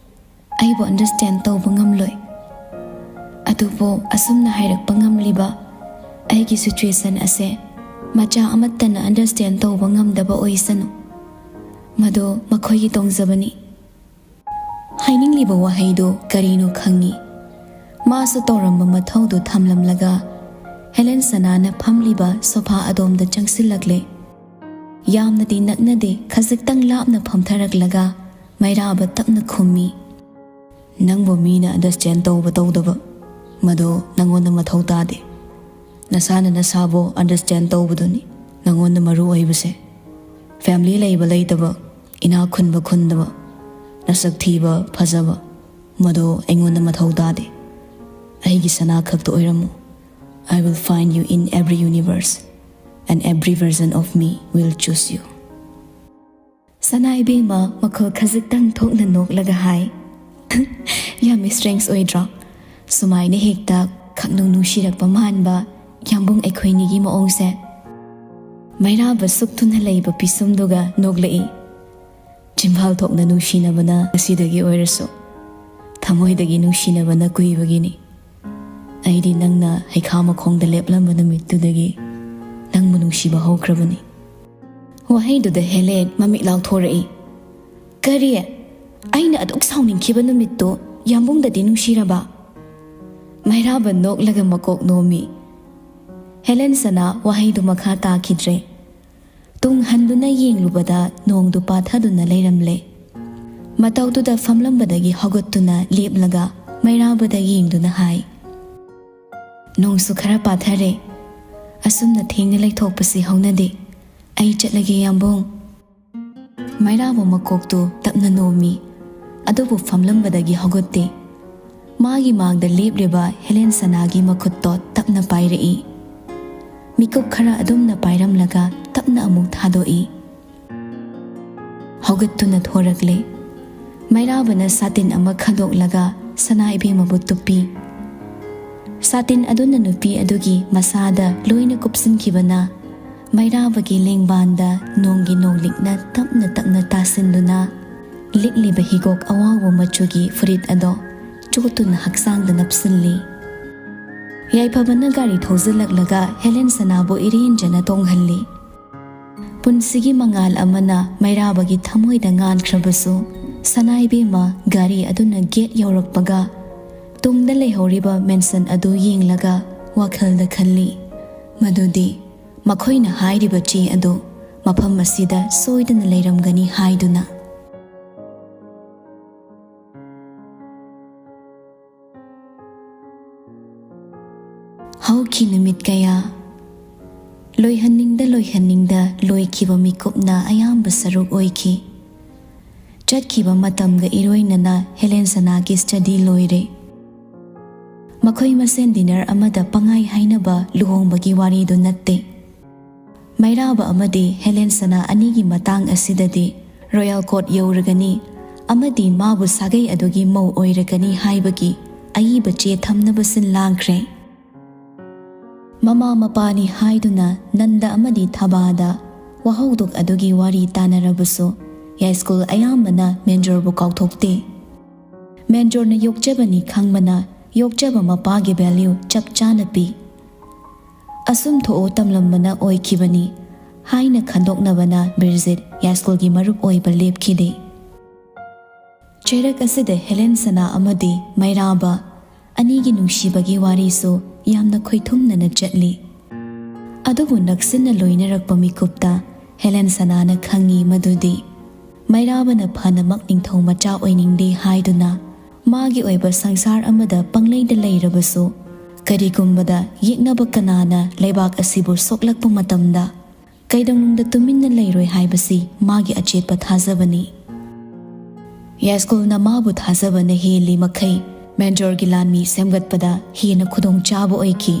ꯑꯩꯕꯨ ꯑꯟꯗꯔꯁ꯭ꯇꯦꯟ ꯇꯧꯕ ꯉꯝꯂꯣꯏ꯫ ꯑꯗꯨꯕꯨ ꯑꯁꯨꯝꯅ ꯍꯥꯏꯔꯛꯄ ꯉꯝꯂꯤꯕ ꯑꯩꯒꯤ ꯁꯤꯆꯨꯋꯦꯁꯟ ꯑꯁꯦ ꯃꯆꯥ ꯑꯃꯠꯇꯅ ꯑꯟꯗꯔꯁ꯭ꯇꯦꯟ ꯇꯧꯕ ꯉꯝꯗꯕ ꯑꯣꯏꯁꯅꯨ꯫ ꯃꯗꯨ ꯃꯈꯣꯏꯒꯤ ꯇꯣꯡꯖꯕꯅꯤ꯫" ꯍꯥꯏꯅꯤꯡꯂꯤꯕ ꯋꯥꯍꯩꯗꯨ ꯀꯔꯤꯅꯣ ꯈꯪꯉꯤ꯫ ꯃꯥꯁꯨ ꯇꯧꯔꯝꯕ ꯃꯊꯧꯗꯨ ꯊꯝꯂꯝꯂꯒ ꯍꯦꯂꯦꯟ ꯁꯅꯥꯅ ꯐꯝꯂꯤꯕ ꯁꯣꯐꯥ ꯑꯗꯣꯝꯗ ꯆꯪꯁꯤꯜꯂꯛꯂꯦ꯫ ꯌꯥꯝꯅꯗꯤ ꯅꯛꯅꯗꯦ, ꯈꯖꯤꯛꯇꯪ ꯂꯥꯞꯅ ꯐꯝꯊꯔꯛꯂꯒ ꯃꯩꯔꯥꯕ ꯇꯞꯅ ꯈꯨꯝꯃꯤ, "ꯅꯪꯕꯨ ꯃꯤꯅ understand ꯇꯧꯕ ꯇꯧꯗꯕ, ꯃꯗꯣ ꯅꯪꯉꯣꯟꯗ ꯃꯊꯧ ꯇꯥꯗꯦ꯫ ꯅꯁꯥꯅ ꯅꯁꯥꯕꯨ understand ꯇꯧꯕꯗꯨꯅꯤ ꯅꯪꯉꯣꯟꯗ ꯃꯔꯨ ꯑꯣꯏꯕꯁꯦ꯫ Family ꯂꯩꯕ ꯂꯩꯇꯕ, ꯏꯅꯥꯛ ꯈꯨꯟꯕ ꯈꯨꯟꯗꯕ, ꯅꯁꯛ ꯊꯤꯕ ꯐꯖꯕ, ꯃꯗꯣ ꯑꯩꯉꯣꯟꯗ ꯃꯊꯧ ꯇꯥꯗꯦ꯫ ꯑꯩꯒꯤ ꯁꯅꯥ ꯈꯛꯇ ꯑꯣꯏꯔꯝꯃꯨ꯫ I will find you in every universe, and every version of me will choose you." ꯁꯅꯥ ꯏꯕꯦꯝꯃ ꯃꯈꯣꯜ ꯈꯖꯤꯛꯇꯪ ꯊꯣꯛꯅ ꯅꯣꯛꯂꯒ ꯍꯥꯏ, "ꯌꯥꯝ strange ꯑꯣꯏꯗ꯭ꯔꯣ? ꯁꯨꯃꯥꯏꯅ ꯍꯦꯛꯇ ꯈꯪꯅꯨꯡ ꯅꯨꯡꯁꯤꯔꯛꯄ ꯃꯥꯟꯕ ꯌꯥꯝꯕꯨꯡ ꯑꯩꯈꯣꯏꯅꯤꯒꯤ ꯃꯑꯣꯡꯁꯦ?" ꯃꯩꯔꯥꯕ ꯁꯨꯛ ꯊꯨꯅ ꯂꯩꯕ ꯄꯤꯁꯨꯝꯗꯨꯒ ꯅꯣꯛꯂꯛꯏ꯫ "ꯆꯤꯝꯕꯥꯜ ꯊꯣꯛꯅ ꯅꯨꯡꯁꯤꯅꯕꯅ ꯉꯁꯤꯗꯒꯤ ꯑꯣꯏꯔꯁꯨ, ꯊꯃꯣꯏꯗꯒꯤ ꯅꯨꯡꯁꯤꯅꯕꯅ ꯀꯨꯏꯕꯒꯤꯅꯤ꯫ ꯑꯩꯗꯤ ꯅꯪꯅ ꯍꯩꯈꯥ ꯃꯈꯣꯡꯗ ꯂꯦꯞꯂꯝꯕ ꯅꯨꯃꯤꯠꯇꯨꯗꯒꯤ ꯅꯪꯕꯨ ꯅꯨꯡꯁꯤꯕ ꯍꯧꯈ꯭ꯔꯕꯅꯤ꯫" ꯋꯥꯍꯩꯗꯨꯗ ꯍꯦꯂꯦꯟ ꯃꯃꯤꯠ ꯂꯥꯎꯊꯣꯔꯛꯏ꯫ "ꯀꯔꯤ? ꯑꯩꯅ ꯑꯗꯨꯛ ꯁꯥꯎꯅꯤꯡꯈꯤꯕ ꯅꯨꯃꯤꯠꯇꯨ ꯌꯥꯝꯕꯨꯡꯗꯗꯤ ꯅꯨꯡꯁꯤꯔꯕ?" ꯃꯩꯔꯥꯕ ꯅꯣꯛꯂꯒ ꯃꯀꯣꯛ ꯅꯣꯝꯃꯤ꯫ ꯍꯦꯂꯦꯟ ꯁꯅꯥ ꯋꯥꯍꯩꯗꯨ ꯃꯈꯥ ꯇꯥꯈꯤꯗ꯭ꯔꯦ꯫ ꯇꯨꯡ ꯍꯟꯗꯨꯅ ꯌꯦꯡꯂꯨꯕꯗ ꯅꯣꯡꯗꯨ ꯄꯥꯊꯗꯨꯅ ꯂꯩꯔꯝꯂꯦ꯫ ꯃꯇꯧꯗꯨꯗ ꯐꯝꯂꯝꯕꯗꯒꯤ ꯍꯧꯒꯠꯇꯨꯅ ꯂꯦꯞꯂꯒ ꯃꯩꯔꯥꯕꯗ ꯌꯦꯡꯗꯨꯅ ꯍꯥꯏ, "ꯅꯣꯡꯁꯨ ꯈꯔ ꯄꯥꯊꯔꯦ꯫ ꯑꯁꯨꯝꯅ ꯊꯦꯡꯅ ꯂꯩꯊꯣꯛꯄꯁꯤ ꯍꯧꯅꯗꯦ꯫ ꯑꯩ ꯆꯠꯂꯒꯦ, ꯌꯥꯝꯕꯨꯡ꯫" ꯃꯩꯔꯥꯕ ꯃꯀꯣꯛꯇꯨ ꯇꯞꯅ ꯅꯣꯝꯃꯤ, ꯑꯗꯨꯕꯨ ꯐꯝꯂꯝꯕꯗꯒꯤ ꯍꯧꯒꯠꯇꯦ꯫ ꯃꯥꯒꯤ ꯃꯥꯡꯗ ꯂꯦꯞꯂꯤꯕ ꯍꯦꯂꯦꯟ ꯁꯅꯥꯒꯤ ꯃꯈꯨꯠꯇꯣ ꯇꯞꯅ ꯄꯥꯏꯔꯛꯏ꯫ ꯃꯤꯀꯨꯞ ꯈꯔ ꯑꯗꯨꯝꯅ ꯄꯥꯏꯔꯝꯂꯒ ꯇꯞꯅ ꯑꯃꯨꯛ ꯊꯥꯗꯣꯛꯏ꯫ ꯍꯧꯒꯠꯇꯨꯅ ꯊꯣꯔꯛꯂꯦ꯫ ꯃꯩꯔꯥꯕꯅ ꯁꯥꯇꯤꯟ ꯑꯃ ꯈꯟꯗꯣꯛꯂꯒ ꯁꯅꯥ ꯏꯕꯦꯝꯃꯕꯨ ꯇꯨꯞꯄꯤ꯫ ꯁꯥꯇꯤꯟ ꯑꯗꯨꯅ ꯅꯨꯄꯤ ꯑꯗꯨꯒꯤ ꯃꯁꯥꯗ ꯂꯣꯏꯅ ꯀꯨꯞꯁꯤꯟꯈꯤꯕꯅ ꯃꯩꯔꯥꯕꯒꯤ ꯂꯦꯡꯕꯥꯟꯗ ꯅꯣꯡꯒꯤ ꯅꯣꯡꯂꯤꯛꯅ ꯇꯞꯅ ꯇꯞꯅ ꯇꯥꯁꯤꯟꯗꯨꯅ ꯂꯤꯠꯂꯤꯕ ꯍꯤꯒꯣꯛ ꯑꯋꯥꯎꯕ ꯃꯆꯨꯒꯤ ꯐꯨꯔꯤꯠ ꯑꯗꯣ ꯆꯣꯠꯇꯨꯅ ꯍꯛꯆꯥꯡꯗ ꯅꯞꯁꯤꯜꯂꯤ꯫ ꯌꯥꯏꯐꯕꯅ ꯒꯥꯔꯤ ꯊꯧꯖꯤꯜꯂꯛꯂꯒ ꯍꯦꯂꯦꯟ ꯁꯅꯥꯕꯨ ꯏꯔꯦꯟꯖꯅ ꯇꯣꯡꯍꯜꯂꯤ꯫ ꯄꯨꯟꯁꯤꯒꯤ ꯃꯉꯥꯜ ꯑꯃꯅ ꯃꯩꯔꯥꯕꯒꯤ ꯊꯃꯣꯏꯗ ꯉꯥꯟꯈ꯭ꯔꯕꯁꯨ, ꯁꯅꯥ ꯏꯕꯦꯝꯃ ꯒꯥꯔꯤ ꯑꯗꯨꯅ ꯒꯦꯠ ꯌꯧꯔꯛꯄꯒ ꯇꯨꯡꯗ ꯂꯩꯍꯧꯔꯤꯕ ꯃꯦꯟꯁꯟ ꯑꯗꯨ ꯌꯦꯡꯂꯒ ꯋꯥꯈꯜꯗ ꯈꯜꯂꯤ, ꯃꯗꯨꯗꯤ ꯃꯈꯣꯏꯅ ꯍꯥꯏꯔꯤꯕ ꯆꯦ ꯑꯗꯨ ꯃꯐꯝ ꯑꯁꯤꯗ ꯁꯣꯏꯗꯅ ꯂꯩꯔꯝꯒꯅꯤ ꯍꯥꯏꯗꯨꯅ꯫ ꯍꯧꯈꯤ ꯅꯨꯃꯤꯠ ꯀꯌꯥ꯫ ꯂꯣꯏꯍꯟꯅꯤꯡꯗ ꯂꯣꯏꯍꯟꯅꯤꯡꯗ ꯂꯣꯏꯈꯤꯕ ꯃꯤꯀꯨꯞꯅ ꯑꯌꯥꯝꯕ ꯁꯔꯨꯛ ꯑꯣꯏꯈꯤ꯫ ꯆꯠꯈꯤꯕ ꯃꯇꯝꯒ ꯏꯔꯣꯏꯅꯅ ꯍꯦꯂꯦꯟ ꯁꯅꯥꯒꯤ ꯁ꯭ꯇꯗꯤ ꯂꯣꯏꯔꯦ꯫ ꯃꯈꯣꯏ ꯃꯁꯦꯟ ꯗꯤꯅꯔ ꯑꯃꯗ ꯄꯉꯥꯏ ꯍꯥꯏꯅꯕ ꯂꯨꯍꯣꯡꯕꯒꯤ ꯋꯥꯔꯤꯗꯨ ꯅꯠꯇꯦ꯫ ꯃꯩꯔꯥꯕ ꯑꯃꯗꯤ ꯍꯦꯂꯦꯟ ꯁꯅꯥ ꯑꯅꯤꯒꯤ ꯃꯇꯥꯡ ꯑꯁꯤꯗꯗꯤ ꯔꯣꯌꯦꯜ ꯀꯣꯔꯠ ꯌꯧꯔꯒꯅꯤ ꯑꯃꯗꯤ ꯃꯥꯕꯨ ꯁꯥꯒꯩ ꯑꯗꯨꯒꯤ ꯃꯧ ꯑꯣꯏꯔꯒꯅꯤ ꯍꯥꯏꯕꯒꯤ ꯑꯏꯕ ꯆꯦ ꯊꯝꯅꯕ ꯁꯤꯟ ꯂꯥꯡꯈ꯭ꯔꯦ꯫ ꯃꯃꯥ ꯃꯄꯥꯅꯤ ꯍꯥꯏꯗꯨꯅ ꯅꯟꯗ ꯑꯃꯗꯤ ꯊꯕꯥꯗ ꯋꯥꯍꯧꯗꯣꯛ ꯑꯗꯨꯒꯤ ꯋꯥꯔꯤ ꯇꯥꯅꯔꯕꯁꯨ, ꯌꯥꯏꯁ꯭ꯀꯨꯜ ꯑꯌꯥꯝꯕꯅ ꯃꯦꯟꯖꯣꯔꯕꯨ ꯀꯥꯎꯊꯣꯛꯇꯦ꯫ ꯃꯦꯟꯖꯣꯔꯅ ꯌꯣꯛꯆꯕꯅꯤ ꯈꯪꯕꯅ ꯌꯣꯛꯆꯕ ꯃꯄꯥꯒꯤ ꯚꯦꯂ꯭ꯌꯨ ꯆꯞ ꯆꯥꯅ ꯄꯤ꯫ "ꯑꯁꯨꯝ ꯊꯣꯛꯑꯣ ꯇꯝꯂꯝꯕꯅ ꯑꯣꯏꯈꯤꯕꯅꯤ" ꯍꯥꯏꯅ ꯈꯟꯗꯣꯛꯅꯕꯅ ꯕꯤꯔꯖꯤꯠ ꯌꯥꯏꯁ꯭ꯀꯨꯜꯒꯤ ꯃꯔꯨꯞ ꯑꯣꯏꯕ ꯂꯦꯞꯈꯤꯗꯦ꯫ ꯆꯩꯔꯛ ꯑꯁꯤꯗ ꯍꯦꯂꯦꯟ ꯁꯅꯥ ꯑꯃꯗꯤ ꯃꯩꯔꯥꯕ ꯑꯅꯤꯒꯤ ꯅꯨꯡꯁꯤꯕꯒꯤ ꯋꯥꯔꯤꯁꯨ ꯌꯥꯝꯅ ꯈꯣꯏꯊꯨꯝꯅꯅ ꯆꯠꯂꯤ꯫ ꯑꯗꯨꯕꯨ ꯅꯛꯁꯤꯟꯅ ꯂꯣꯏꯅꯔꯛꯄ ꯃꯤꯀꯨꯞꯇ ꯍꯦꯂꯦꯟ ꯁꯅꯥꯅ ꯈꯪꯉꯤ ꯃꯗꯨꯗꯤ ꯃꯩꯔꯥꯕꯅ ꯐꯅꯃꯛ ꯅꯤꯡꯊꯧ ꯃꯆꯥ ꯑꯣꯏꯅꯤꯡꯗꯦ ꯍꯥꯏꯗꯨꯅ ꯃꯥꯒꯤ ꯑꯣꯏꯕ ꯁꯪꯁꯥꯔ ꯑꯃꯗ ꯄꯪꯂꯩꯗ ꯂꯩꯔꯕꯁꯨ, ꯀꯔꯤꯒꯨꯝꯕꯗ ꯌꯦꯛꯅꯕ ꯀꯅꯥꯅ ꯂꯩꯕꯥꯛ ꯑꯁꯤꯕꯨ ꯁꯣꯛꯂꯛꯄ ꯃꯇꯝꯗ ꯀꯩꯗꯧꯅꯨꯡꯗ ꯇꯨꯃꯤꯟꯅ ꯂꯩꯔꯣꯏ ꯍꯥꯏꯕꯁꯤ ꯃꯥꯒꯤ ꯑꯆꯦꯠꯄ ꯊꯥꯖꯕꯅꯤ꯫ ꯌꯥꯏꯁ꯭ꯀꯨꯜꯅ ꯃꯥꯕꯨ ꯊꯥꯖꯕꯅ ꯍꯦꯜꯂꯤ ꯃꯈꯩ ꯃꯦꯟꯖꯣꯔꯒꯤ ꯂꯥꯟꯃꯤ ꯁꯦꯝꯒꯠꯄꯗ ꯍꯦꯟꯅ ꯈꯨꯗꯣꯡꯆꯥꯕ ꯑꯣꯏꯈꯤ꯫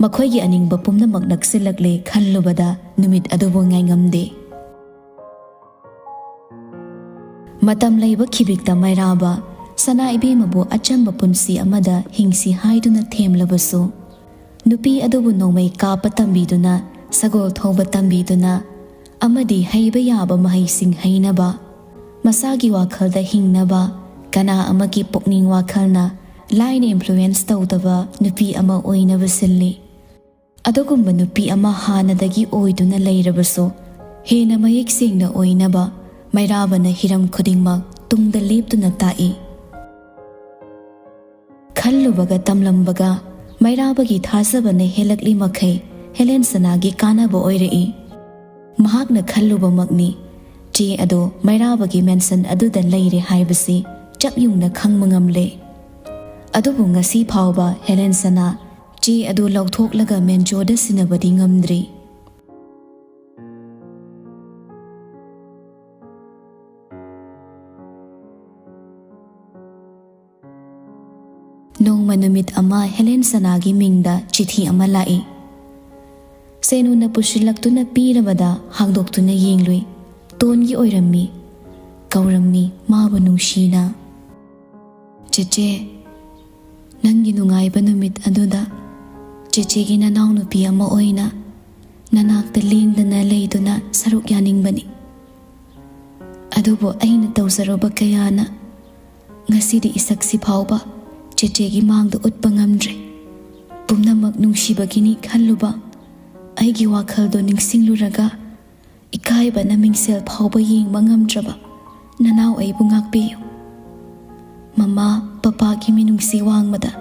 ꯃꯈꯣꯏꯒꯤ ꯑꯅꯤꯡꯕ ꯄꯨꯝꯅꯃꯛ ꯅꯛꯁꯤꯜꯂꯛꯂꯦ ꯈꯜꯂꯨꯕꯗ ꯅꯨꯃꯤꯠ ꯑꯗꯨꯕꯨ ꯉꯥꯏꯉꯝꯗꯦ꯫ ꯃꯇꯝ ꯂꯩꯕ ꯈꯤꯕꯤꯛꯇ ꯃꯩꯔꯥꯕ ꯁꯅꯥ ꯏꯕꯦꯝꯃꯕꯨ ꯑꯆꯝꯕ ꯄꯨꯟꯁꯤ ꯑꯃꯗ ꯍꯤꯡꯁꯤ ꯍꯥꯏꯗꯨꯅ ꯊꯦꯝꯂꯕꯁꯨ, ꯅꯨꯄꯤ ꯑꯗꯨꯕꯨ ꯅꯣꯡꯃꯩ ꯀꯥꯞꯄ ꯇꯝꯕꯤꯗꯨꯅ, ꯁꯒꯣꯜ ꯊꯧꯕ ꯇꯝꯕꯤꯗꯨꯅ, ꯑꯃꯗꯤ ꯍꯩꯕ ꯌꯥꯕ ꯃꯍꯩꯁꯤꯡ ꯍꯩꯅꯕ, ꯃꯁꯥꯒꯤ ꯋꯥꯈꯜꯗ ꯍꯤꯡꯅꯕ, ꯀꯅꯥ ꯑꯃꯒꯤ ꯄꯨꯛꯅꯤꯡ ꯋꯥꯈꯜꯅ ꯂꯥꯏꯅ ꯏꯟꯐ꯭ꯂꯨꯌꯦꯟꯁ ꯇꯧꯗꯕ ꯅꯨꯄꯤ ꯑꯃ ꯑꯣꯏꯅꯕ ꯁꯤꯜꯂꯤ꯫ ꯑꯗꯨꯒꯨꯝꯕ ꯅꯨꯄꯤ ꯑꯃ ꯍꯥꯟꯅꯗꯒꯤ ꯑꯣꯏꯗꯨꯅ ꯂꯩꯔꯕꯁꯨ, ꯍꯦꯟꯅ ꯃꯌꯦꯛ ꯁꯦꯡꯅ ꯑꯣꯏꯅꯕ ꯃꯩꯔꯥꯕꯅ ꯍꯤꯔꯝ ꯈꯨꯗꯤꯡꯃꯛ ꯇꯨꯡꯗ ꯂꯦꯞꯇꯨꯅ ꯇꯥꯛꯏ꯫ ꯈꯜꯂꯨꯕꯒ ꯇꯝꯂꯝꯕꯒ ꯃꯩꯔꯥꯕꯒꯤ ꯊꯥꯖꯕꯅ ꯍꯦꯜꯂꯛꯂꯤ ꯃꯈꯩ ꯍꯦꯂꯦꯟ ꯁꯅꯥꯒꯤ ꯀꯥꯟꯅꯕ ꯑꯣꯏꯔꯛꯏ꯫ ꯃꯍꯥꯛꯅ ꯈꯜꯂꯨꯕꯃꯛꯅꯤ꯫ ꯆꯦ ꯑꯗꯨ ꯃꯩꯔꯥꯕꯒꯤ ꯃꯦꯟꯁꯟ ꯑꯗꯨꯗ ꯂꯩꯔꯦ ꯍꯥꯏꯕꯁꯤ ꯆꯞ ꯌꯨꯡꯅ ꯈꯪꯕ ꯉꯝꯂꯦ꯫ ꯑꯗꯨꯕꯨ ꯉꯁꯤ ꯐꯥꯎꯕ ꯍꯦꯂꯦꯟ ꯁꯅꯥ ꯆꯦ ꯑꯗꯨ ꯂꯧꯊꯣꯛꯂꯒ ꯃꯦꯟꯖꯣꯗ ꯁꯤꯟꯅꯕꯗꯤ ꯉꯝꯗ꯭ꯔꯤ꯫ ꯅꯣꯡꯃ ꯅꯨꯃꯤꯠ ꯑꯃ ꯍꯦꯂꯦꯟ ꯁꯅꯥꯒꯤ ꯃꯤꯡꯗ ꯆꯤꯊꯤ ꯑꯃ ꯂꯥꯛꯏ꯫ ꯁꯦꯅꯨꯅ ꯄꯨꯁꯤꯜꯂꯛꯇꯨꯅ ꯄꯤꯔꯕꯗ ꯍꯥꯡꯗꯣꯛꯇꯨꯅ ꯌꯦꯡꯂꯨꯏ꯫ ꯇꯣꯟꯒꯤ ꯑꯣꯏꯔꯝꯃꯤ꯫ ꯀꯧꯔꯝꯃꯤ ꯃꯥꯕꯨ ꯅꯨꯡꯁꯤꯅ꯫ "ꯆꯦꯆꯦ, ꯅꯪꯒꯤ ꯅꯨꯡꯉꯥꯏꯕ ꯅꯨꯃꯤꯠ ꯑꯗꯨꯗ ꯆꯦꯆꯦꯒꯤ ꯅꯅꯥꯎꯅꯨꯄꯤ ꯑꯃ ꯑꯣꯏꯅ ꯅꯅꯥꯛꯇ ꯂꯦꯡꯗꯅ ꯂꯩꯗꯨꯅ ꯁꯔꯨꯛ ꯌꯥꯅꯤꯡꯕꯅꯤ꯫ ꯑꯗꯨꯕꯨ ꯑꯩꯅ ꯇꯧꯖꯔꯨꯕ ꯀꯌꯥꯅ ꯉꯁꯤꯗꯤ ꯏꯁꯛꯁꯤ ꯐꯥꯎꯕ ꯆꯦꯆꯦꯒꯤ ꯃꯥꯡꯗ ꯎꯠꯄ ꯉꯝꯗ꯭ꯔꯦ꯫ ꯄꯨꯝꯅꯃꯛ ꯅꯨꯡꯁꯤꯕꯒꯤꯅꯤ ꯈꯜꯂꯨꯕ ꯑꯩꯒꯤ ꯋꯥꯈꯜꯗꯣ ꯅꯤꯡꯁꯤꯡꯂꯨꯔꯒ ꯏꯀꯥꯏꯕꯅ ꯃꯤꯡꯁꯦꯜ ꯐꯥꯎꯕ ꯌꯦꯡꯕ ꯉꯝꯗ꯭ꯔꯕ ꯅꯅꯥꯎ ꯑꯩꯕꯨ ꯉꯥꯛꯄꯤꯌꯨ꯫ ꯃꯃꯥ ꯄꯄꯥꯒꯤ ꯃꯤꯅꯨꯡꯁꯤ ꯋꯥꯡꯃꯗ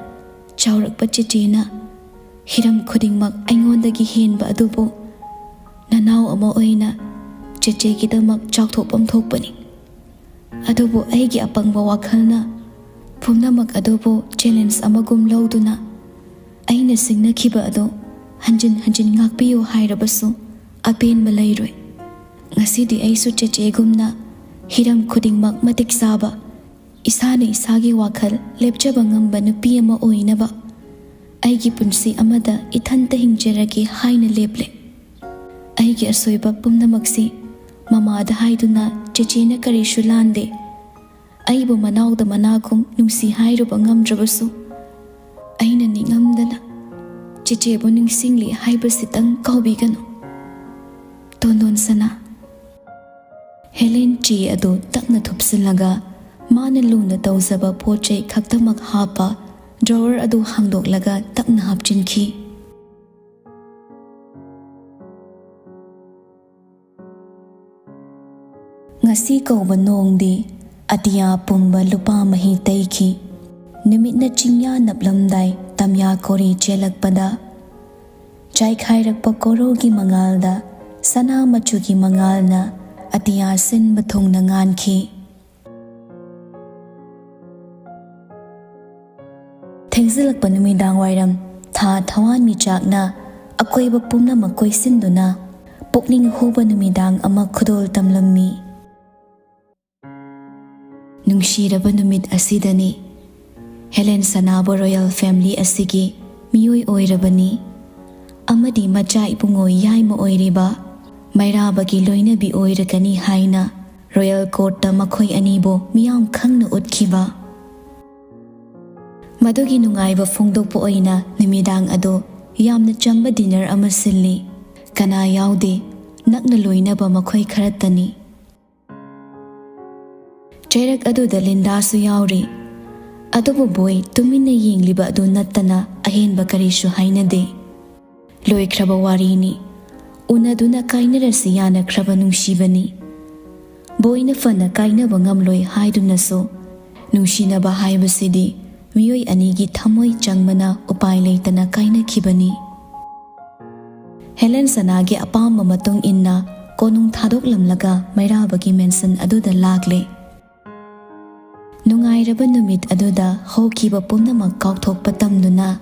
ꯆꯥꯎꯔꯛꯄ ꯆꯦꯆꯦꯅ ꯍꯤꯔꯝ ꯈꯨꯗꯤꯡꯃꯛ ꯑꯩꯉꯣꯟꯗꯒꯤ ꯍꯦꯟꯕ ꯑꯗꯨꯕꯨ ꯅꯅꯥꯎ ꯑꯃ ꯑꯣꯏꯅ ꯆꯦꯆꯦꯒꯤꯗꯃꯛ ꯆꯥꯎꯊꯣꯛꯐꯝ ꯊꯣꯛꯄꯅꯤ꯫ ꯑꯗꯨꯕꯨ ꯑꯩꯒꯤ ꯑꯄꯪꯕ ꯋꯥꯈꯜꯅ ꯄꯨꯝꯅꯃꯛ ꯑꯗꯨꯕꯨ ꯆꯦꯂꯦꯟꯖ ꯑꯃꯒꯨꯝ ꯂꯧꯗꯨꯅ ꯑꯩꯅ ꯁꯤꯡꯅꯈꯤꯕ ꯑꯗꯨ ꯍꯟꯖꯤꯟ ꯍꯟꯖꯤꯟ ꯉꯥꯛꯄꯤꯌꯨ ꯍꯥꯏꯔꯕꯁꯨ ꯑꯄꯦꯟꯕ ꯂꯩꯔꯣꯏ꯫ ꯉꯁꯤꯗꯤ ꯑꯩꯁꯨ ꯆꯦꯆꯦꯒꯨꯝꯅ ꯍꯤꯔꯝ ꯈꯨꯗꯤꯡꯃꯛ ꯃꯇꯤꯛ ꯆꯥꯕ, ꯏꯁꯥꯅ ꯏꯁꯥꯒꯤ ꯋꯥꯈꯜ ꯂꯦꯞꯆꯕ ꯉꯝꯕ ꯅꯨꯄꯤ ꯑꯃ ꯑꯣꯏꯅꯕ ꯑꯩꯒꯤ ꯄꯨꯟꯁꯤ ꯑꯃꯗ ꯏꯊꯟꯇ ꯍꯤꯡꯖꯔꯒꯦ ꯍꯥꯏꯅ ꯂꯦꯞꯂꯦ꯫ ꯑꯩꯒꯤ ꯑꯁꯣꯏꯕ ꯄꯨꯝꯅꯃꯛꯁꯤ ꯃꯃꯥꯗ ꯍꯥꯏꯗꯨꯅ ꯆꯦꯆꯦꯅ ꯀꯔꯤꯁꯨ ꯂꯥꯟꯗꯦ꯫ ꯑꯩꯕꯨ ꯃꯅꯥꯎꯗ ꯃꯅꯥꯒꯨꯝ ꯅꯨꯡꯁꯤ ꯍꯥꯏꯔꯨꯕ ꯉꯝꯗ꯭ꯔꯕꯁꯨ, ꯑꯩꯅ ꯅꯤꯡꯉꯝꯗꯅ ꯆꯦꯆꯦꯕꯨ ꯅꯤꯡꯁꯤꯡꯂꯤ ꯍꯥꯏꯕꯁꯤꯇꯪ ꯀꯥꯎꯕꯤꯒꯅꯨ꯫ ꯇꯣꯟꯗꯣꯟ ꯁꯅꯥ꯫ ꯍꯦꯂꯦꯟ ꯆꯦ ꯑꯗꯨ ꯇꯞꯅ ꯊꯨꯞꯆꯤꯜꯂꯒ ꯃꯥꯅ ꯂꯨꯅ ꯇꯧꯖꯕ ꯄꯣꯠ ꯆꯩ ꯈꯛꯇꯃꯛ ꯍꯥꯞꯄ ꯗ꯭ꯔꯣꯋꯔ ꯑꯗꯨ ꯍꯥꯡꯗꯣꯛꯂꯒ ꯇꯞꯅ ꯍꯥꯞꯆꯤꯟꯈꯤ꯫ ꯉꯁꯤ ꯀꯧꯕ ꯅꯣꯡꯗꯤ ꯑꯇꯤꯌꯥ ꯄꯨꯝꯕ ꯂꯨꯄꯥ ꯃꯍꯤ ꯇꯩꯈꯤ꯫ ꯅꯨꯃꯤꯠꯅ ꯆꯤꯡꯌꯥ ꯅꯞꯂꯝꯗꯥꯏ ꯇꯝꯌꯥ ꯀꯣꯔꯤ ꯆꯦꯜꯂꯛꯄꯗ, ꯆꯥꯏꯈꯥꯏꯔꯛꯄ ꯀꯣꯔꯧꯒꯤ ꯃꯉꯥꯜꯗ ꯁꯅꯥ ꯃꯆꯨꯒꯤ ꯃꯉꯥꯜꯅ ꯑꯇꯤꯌꯥ ꯁꯤꯟꯕ ꯊꯨꯡꯅ ꯉꯥꯟꯈꯤ꯫ ꯊꯦꯡꯖꯤꯜꯂꯛꯄ ꯅꯨꯃꯤꯗꯥꯡ ꯋꯥꯏꯔꯝ, ꯊꯥ ꯊꯋꯥꯟꯃꯤꯆꯥꯛꯅ ꯑꯀꯣꯏꯕ ꯄꯨꯝꯅꯃꯛ ꯀꯣꯏꯁꯤꯟꯗꯨꯅ ꯄꯨꯛꯅꯤꯡ ꯍꯨꯕ ꯅꯨꯃꯤꯗꯥꯡ ꯑꯃ ꯈꯨꯗꯣꯜ ꯇꯝꯂꯝꯃꯤ꯫ ꯅꯨꯡꯁꯤꯔꯕ ꯅꯨꯃꯤꯠ ꯑꯁꯤꯗꯅꯤ ꯍꯦꯂꯦꯟ ꯁꯅꯥꯕꯨ ꯔꯣꯌꯦꯜ ꯐꯦꯃꯤꯂꯤ ꯑꯁꯤꯒꯤ ꯃꯤꯑꯣꯏ ꯑꯣꯏꯔꯕꯅꯤ ꯑꯃꯗꯤ ꯃꯆꯥ ꯏꯕꯨꯡꯉꯣ ꯌꯥꯏꯃ ꯑꯣꯏꯔꯤꯕ ꯃꯩꯔꯥꯕꯒꯤ ꯂꯣꯏꯅꯕꯤ ꯑꯣꯏꯔꯒꯅꯤ ꯍꯥꯏꯅ ꯔꯣꯌꯦꯜ ꯀꯣꯔꯠꯇ ꯃꯈꯣꯏ ꯑꯅꯤꯕꯨ ꯃꯤꯌꯥꯝ ꯈꯪꯅ ꯎꯠꯈꯤꯕ꯫ ꯃꯗꯨꯒꯤ ꯅꯨꯡꯉꯥꯏꯕ ꯐꯣꯡꯗꯣꯛꯄ ꯑꯣꯏꯅ ꯅꯨꯃꯤꯗꯥꯡ ꯑꯗꯨ ꯌꯥꯝꯅ ꯆꯝꯕ ꯗꯤꯅꯔ ꯑꯃ ꯁꯤꯜꯂꯤ꯫ ꯀꯅꯥ ꯌꯥꯎꯗꯦ, ꯅꯛꯅ ꯂꯣꯏꯅꯕ ꯃꯈꯣꯏ ꯈꯔꯇꯅꯤ꯫ ꯆꯩꯔꯛ ꯑꯗꯨꯗ ꯂꯤꯟꯗꯥꯁꯨ ꯌꯥꯎꯔꯤ꯫ ꯑꯗꯨꯕꯨ ꯕꯣꯏ ꯇꯨꯃꯤꯟꯅ ꯌꯦꯡꯂꯤꯕ ꯑꯗꯨ ꯅꯠꯇꯅ ꯑꯍꯦꯟꯕ ꯀꯔꯤꯁꯨ ꯍꯥꯏꯅꯗꯦ꯫ ꯂꯣꯏꯈ꯭ꯔꯕ ꯋꯥꯔꯤꯅꯤ꯫ ꯎꯅꯗꯨꯅ ꯀꯥꯏꯅꯔꯁꯤ ꯌꯥꯅꯈ꯭ꯔꯕ ꯅꯨꯡꯁꯤꯕꯅꯤ꯫ ꯕꯣꯏꯅ ꯐꯅ ꯀꯥꯏꯅꯕ ꯉꯝꯂꯣꯏ ꯍꯥꯏꯗꯨꯅꯁꯨ, ꯅꯨꯡꯁꯤꯅꯕ ꯍꯥꯏꯕꯁꯤꯗꯤ ꯃꯤꯑꯣꯏ ꯑꯅꯤꯒꯤ ꯊꯃꯣꯏ ꯆꯪꯕꯅ ꯎꯄꯥꯏ ꯂꯩꯇꯅ ꯀꯥꯏꯅꯈꯤꯕꯅꯤ꯫ ꯍꯦꯂꯦꯟ ꯁꯅꯥꯒꯤ ꯑꯄꯥꯝꯕ ꯃꯇꯨꯡ ꯏꯟꯅ ꯀꯣꯅꯨꯡ ꯊꯥꯗꯣꯛꯂꯝꯂꯒ ꯃꯩꯔꯥꯕꯒꯤ ꯃꯦꯟꯁꯟ ꯑꯗꯨꯗ ꯂꯥꯛꯂꯦ꯫ ꯅꯨꯡꯉꯥꯏꯔꯕ ꯅꯨꯃꯤꯠ ꯑꯗꯨꯗ ꯍꯧꯈꯤꯕ ꯄꯨꯝꯅꯃꯛ ꯀꯥꯎꯊꯣꯛꯄ ꯇꯝꯗꯨꯅ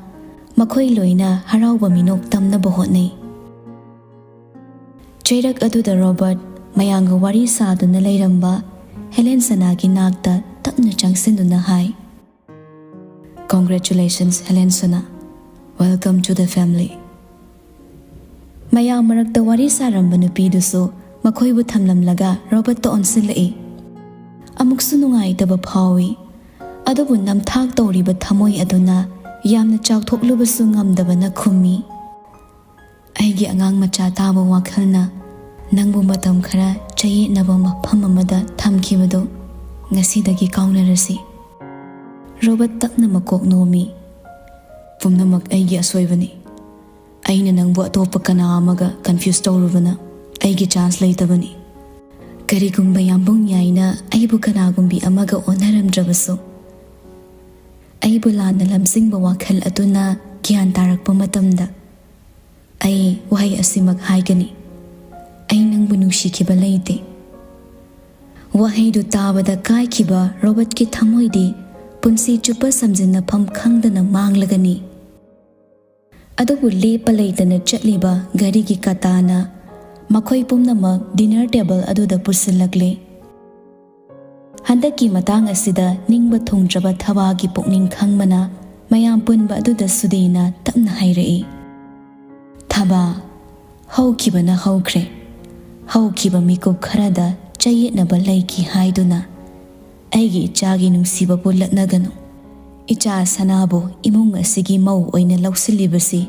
ꯃꯈꯣꯏ ꯂꯣꯏꯅ ꯍꯔꯥꯎꯕ ꯃꯤꯅꯣꯛ ꯇꯝꯅꯕ ꯍꯣꯠꯅꯩ꯫ ꯆꯩꯔꯛ ꯑꯗꯨꯗ ꯔꯣꯕꯔꯠ ꯃꯌꯥꯝꯒ ꯋꯥꯔꯤ ꯁꯥꯗꯨꯅ ꯂꯩꯔꯝꯕ ꯍꯦꯂꯦꯟ ꯁꯅꯥꯒꯤ ꯅꯥꯛꯇ ꯇꯞꯅ ꯆꯪꯁꯤꯟꯗꯨꯅ ꯍꯥꯏ, "Congratulations, ꯍꯦꯂꯦꯟ ꯁꯅꯥ꯫ Welcome to the family." ꯃꯌꯥꯝ ꯃꯔꯛꯇ ꯋꯥꯔꯤ ꯁꯥꯔꯝꯕ ꯅꯨꯄꯤꯗꯨꯁꯨ ꯃꯈꯣꯏꯕꯨ ꯊꯝꯂꯝꯂꯒ ꯔꯣꯕꯔꯠꯇ ꯑꯣꯟꯁꯤꯜꯂꯛꯏ꯫ ꯑꯃꯨꯛꯁꯨ ꯅꯨꯡꯉꯥꯏꯇꯕ ꯐꯥꯎꯏ, ꯑꯗꯨꯕꯨ ꯅꯝꯊꯥꯛ ꯇꯧꯔꯤꯕ ꯊꯃꯣꯏ ꯑꯗꯨꯅ ꯌꯥꯝꯅ ꯆꯥꯎꯊꯣꯛꯂꯨꯕꯁꯨ ꯉꯝꯗꯕꯅ ꯈꯨꯝꯃꯤ, "ꯑꯩꯒꯤ ꯑꯉꯥꯡ ꯃꯆꯥ ꯇꯥꯕ ꯋꯥꯈꯜꯅ ꯅꯪꯕꯨ ꯃꯇꯝ ꯈꯔ ꯆꯌꯦꯠꯅꯕ ꯃꯐꯝ ꯑꯃꯗ ꯊꯝꯈꯤꯕꯗꯨ ꯉꯁꯤꯗꯒꯤ ꯀꯥꯎꯅꯔꯁꯤ꯫" ꯔꯣꯕꯔꯠ ꯇꯞꯅ ꯃꯀꯣꯛ ꯅꯣꯝꯃꯤ꯫ "ꯄꯨꯝꯅꯃꯛ ꯑꯩꯒꯤ ꯑꯁꯣꯏꯕꯅꯤ꯫ ꯑꯩꯅ ꯅꯪꯕꯨ ꯑꯇꯣꯞꯄ ꯀꯅꯥ ꯑꯃꯒ ꯀꯟꯐ꯭ꯌꯨꯁ ꯇꯧꯔꯨꯕꯅ ꯑꯩꯒꯤ ꯆꯥꯟꯁ ꯂꯩꯇꯕꯅꯤ꯫ ꯀꯔꯤꯒꯨꯝꯕ ꯌꯥꯝꯕꯨꯡ ꯌꯥꯏꯅ ꯑꯩꯕꯨ ꯀꯅꯥꯒꯨꯝꯕꯤ ꯑꯃꯒ ꯑꯣꯟꯅꯔꯝꯗ꯭ꯔꯕꯁꯨ, ꯑꯩꯕꯨ ꯂꯥꯟꯅ ꯂꯝꯖꯤꯡꯕ ꯋꯥꯈꯜ ꯑꯗꯨꯅ ꯒ꯭ꯌꯥꯟ ꯇꯥꯔꯛꯄ ꯃꯇꯝꯗ ꯑꯩ ꯋꯥꯍꯩ ꯑꯁꯤꯃꯛ ꯍꯥꯏꯒꯅꯤ, "ꯑꯩ ꯅꯪꯕꯨ ꯅꯨꯡꯁꯤꯈꯤꯕ ꯂꯩꯇꯦ"꯫ ꯋꯥꯍꯩꯗꯨ ꯇꯥꯕꯗ ꯀꯥꯏꯈꯤꯕ ꯔꯣꯕꯔꯠꯀꯤ ꯊꯃꯣꯏꯗꯤ ꯄꯨꯟꯁꯤ ꯆꯨꯞꯄ ꯁꯝꯖꯤꯟꯅꯐꯝ ꯈꯪꯗꯅ ꯃꯥꯡꯂꯒꯅꯤ꯫ ꯑꯗꯨꯕꯨ ꯂꯦꯞꯄ ꯂꯩꯇꯅ ꯆꯠꯂꯤꯕ ꯘꯔꯤꯒꯤ ꯀꯥꯇꯥꯅ ꯃꯈꯣꯏ ꯄꯨꯝꯅꯃꯛ dinner table ꯑꯗꯨꯗ ꯄꯨꯁꯤꯜꯂꯛꯂꯦ꯫ ꯍꯟꯗꯛꯀꯤ ꯃꯇꯥꯡ ꯑꯁꯤꯗ ꯅꯤꯡꯕ ꯊꯨꯡꯗ꯭ꯔꯕ ꯊꯕꯥꯒꯤ ꯄꯨꯛꯅꯤꯡ ꯈꯪꯕꯅ ꯃꯌꯥꯝ ꯄꯨꯟꯕ ꯑꯗꯨꯗ ꯁꯨꯗꯦꯅ ꯇꯞꯅ ꯍꯥꯏꯔꯛꯏ, "ꯊꯕꯥ, ꯍꯧꯈꯤꯕꯅ ꯍꯧꯈ꯭ꯔꯦ꯫ ꯍꯧꯈꯤꯕ ꯃꯤꯀꯨꯞ ꯈꯔꯗ ꯆꯌꯦꯠꯅꯕ ꯂꯩꯈꯤ ꯍꯥꯏꯗꯨꯅ ꯑꯩꯒꯤ ꯏꯆꯥꯒꯤ ꯅꯨꯡꯁꯤꯕꯕꯨ ꯂꯠꯅꯒꯅꯨ꯫ ꯏꯆꯥ ꯁꯅꯥꯕꯨ ꯏꯃꯨꯡ ꯑꯁꯤꯒꯤ ꯃꯧ ꯑꯣꯏꯅ ꯂꯧꯁꯤꯜꯂꯤꯕꯁꯤ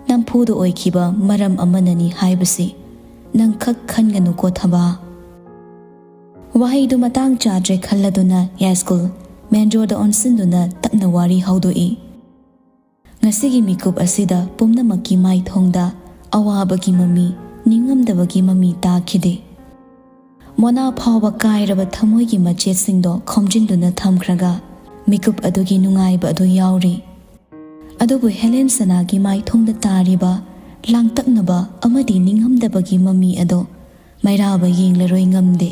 ꯅꯝꯐꯨꯗ ꯑꯣꯏꯈꯤꯕ ꯃꯔꯝ ꯑꯃꯅꯅꯤ ꯍꯥꯏꯕꯁꯤ ꯅꯪ ꯈꯛ ꯈꯟꯒꯅꯨꯀꯣ ꯊꯕꯥ"꯫ ꯋꯥꯍꯩꯗꯨ ꯃꯇꯥꯡ ꯆꯥꯗ꯭ꯔꯦ ꯈꯜꯂꯗꯨꯅ ꯌꯥꯏꯁ꯭ꯀꯨꯜ ꯃꯦꯟꯖꯣꯔꯗ ꯑꯣꯟꯁꯤꯟꯗꯨꯅ ꯇꯞꯅ ꯋꯥꯔꯤ ꯍꯧꯗꯣꯛꯏ꯫ ꯉꯁꯤꯒꯤ ꯃꯤꯀꯨꯞ ꯑꯁꯤꯗ ꯄꯨꯝꯅꯃꯛꯀꯤ ꯃꯥꯏꯊꯣꯡꯗ ꯑꯋꯥꯕꯒꯤ ꯃꯃꯤ, ꯅꯤꯡꯉꯝꯗꯕꯒꯤ ꯃꯃꯤ ꯇꯥꯈꯤꯗꯦ꯫ ꯃꯣꯅꯥ ꯐꯥꯎꯕ ꯀꯥꯏꯔꯕ ꯊꯃꯣꯏꯒꯤ ꯃꯆꯦꯠꯁꯤꯡꯗꯣ ꯈꯣꯝꯖꯤꯟꯗꯨꯅ ꯊꯝꯈ꯭ꯔꯒ ꯃꯤꯀꯨꯞ ꯑꯗꯨꯒꯤ ꯅꯨꯡꯉꯥꯏꯕ ꯑꯗꯨ ꯌꯥꯎꯔꯤ꯫ ꯑꯗꯨꯕꯨ ꯍꯦꯂꯦꯟ ꯁꯅꯥꯒꯤ ꯃꯥꯏꯊꯣꯡꯗ ꯇꯥꯔꯤꯕ ꯂꯥꯡꯇꯛꯅꯕ ꯑꯃꯗꯤ ꯅꯤꯡꯉꯝꯗꯕꯒꯤ ꯃꯃꯤ ꯑꯗꯣ ꯃꯩꯔꯥꯕ ꯌꯦꯡꯂꯔꯣꯏ ꯉꯝꯗꯦ꯫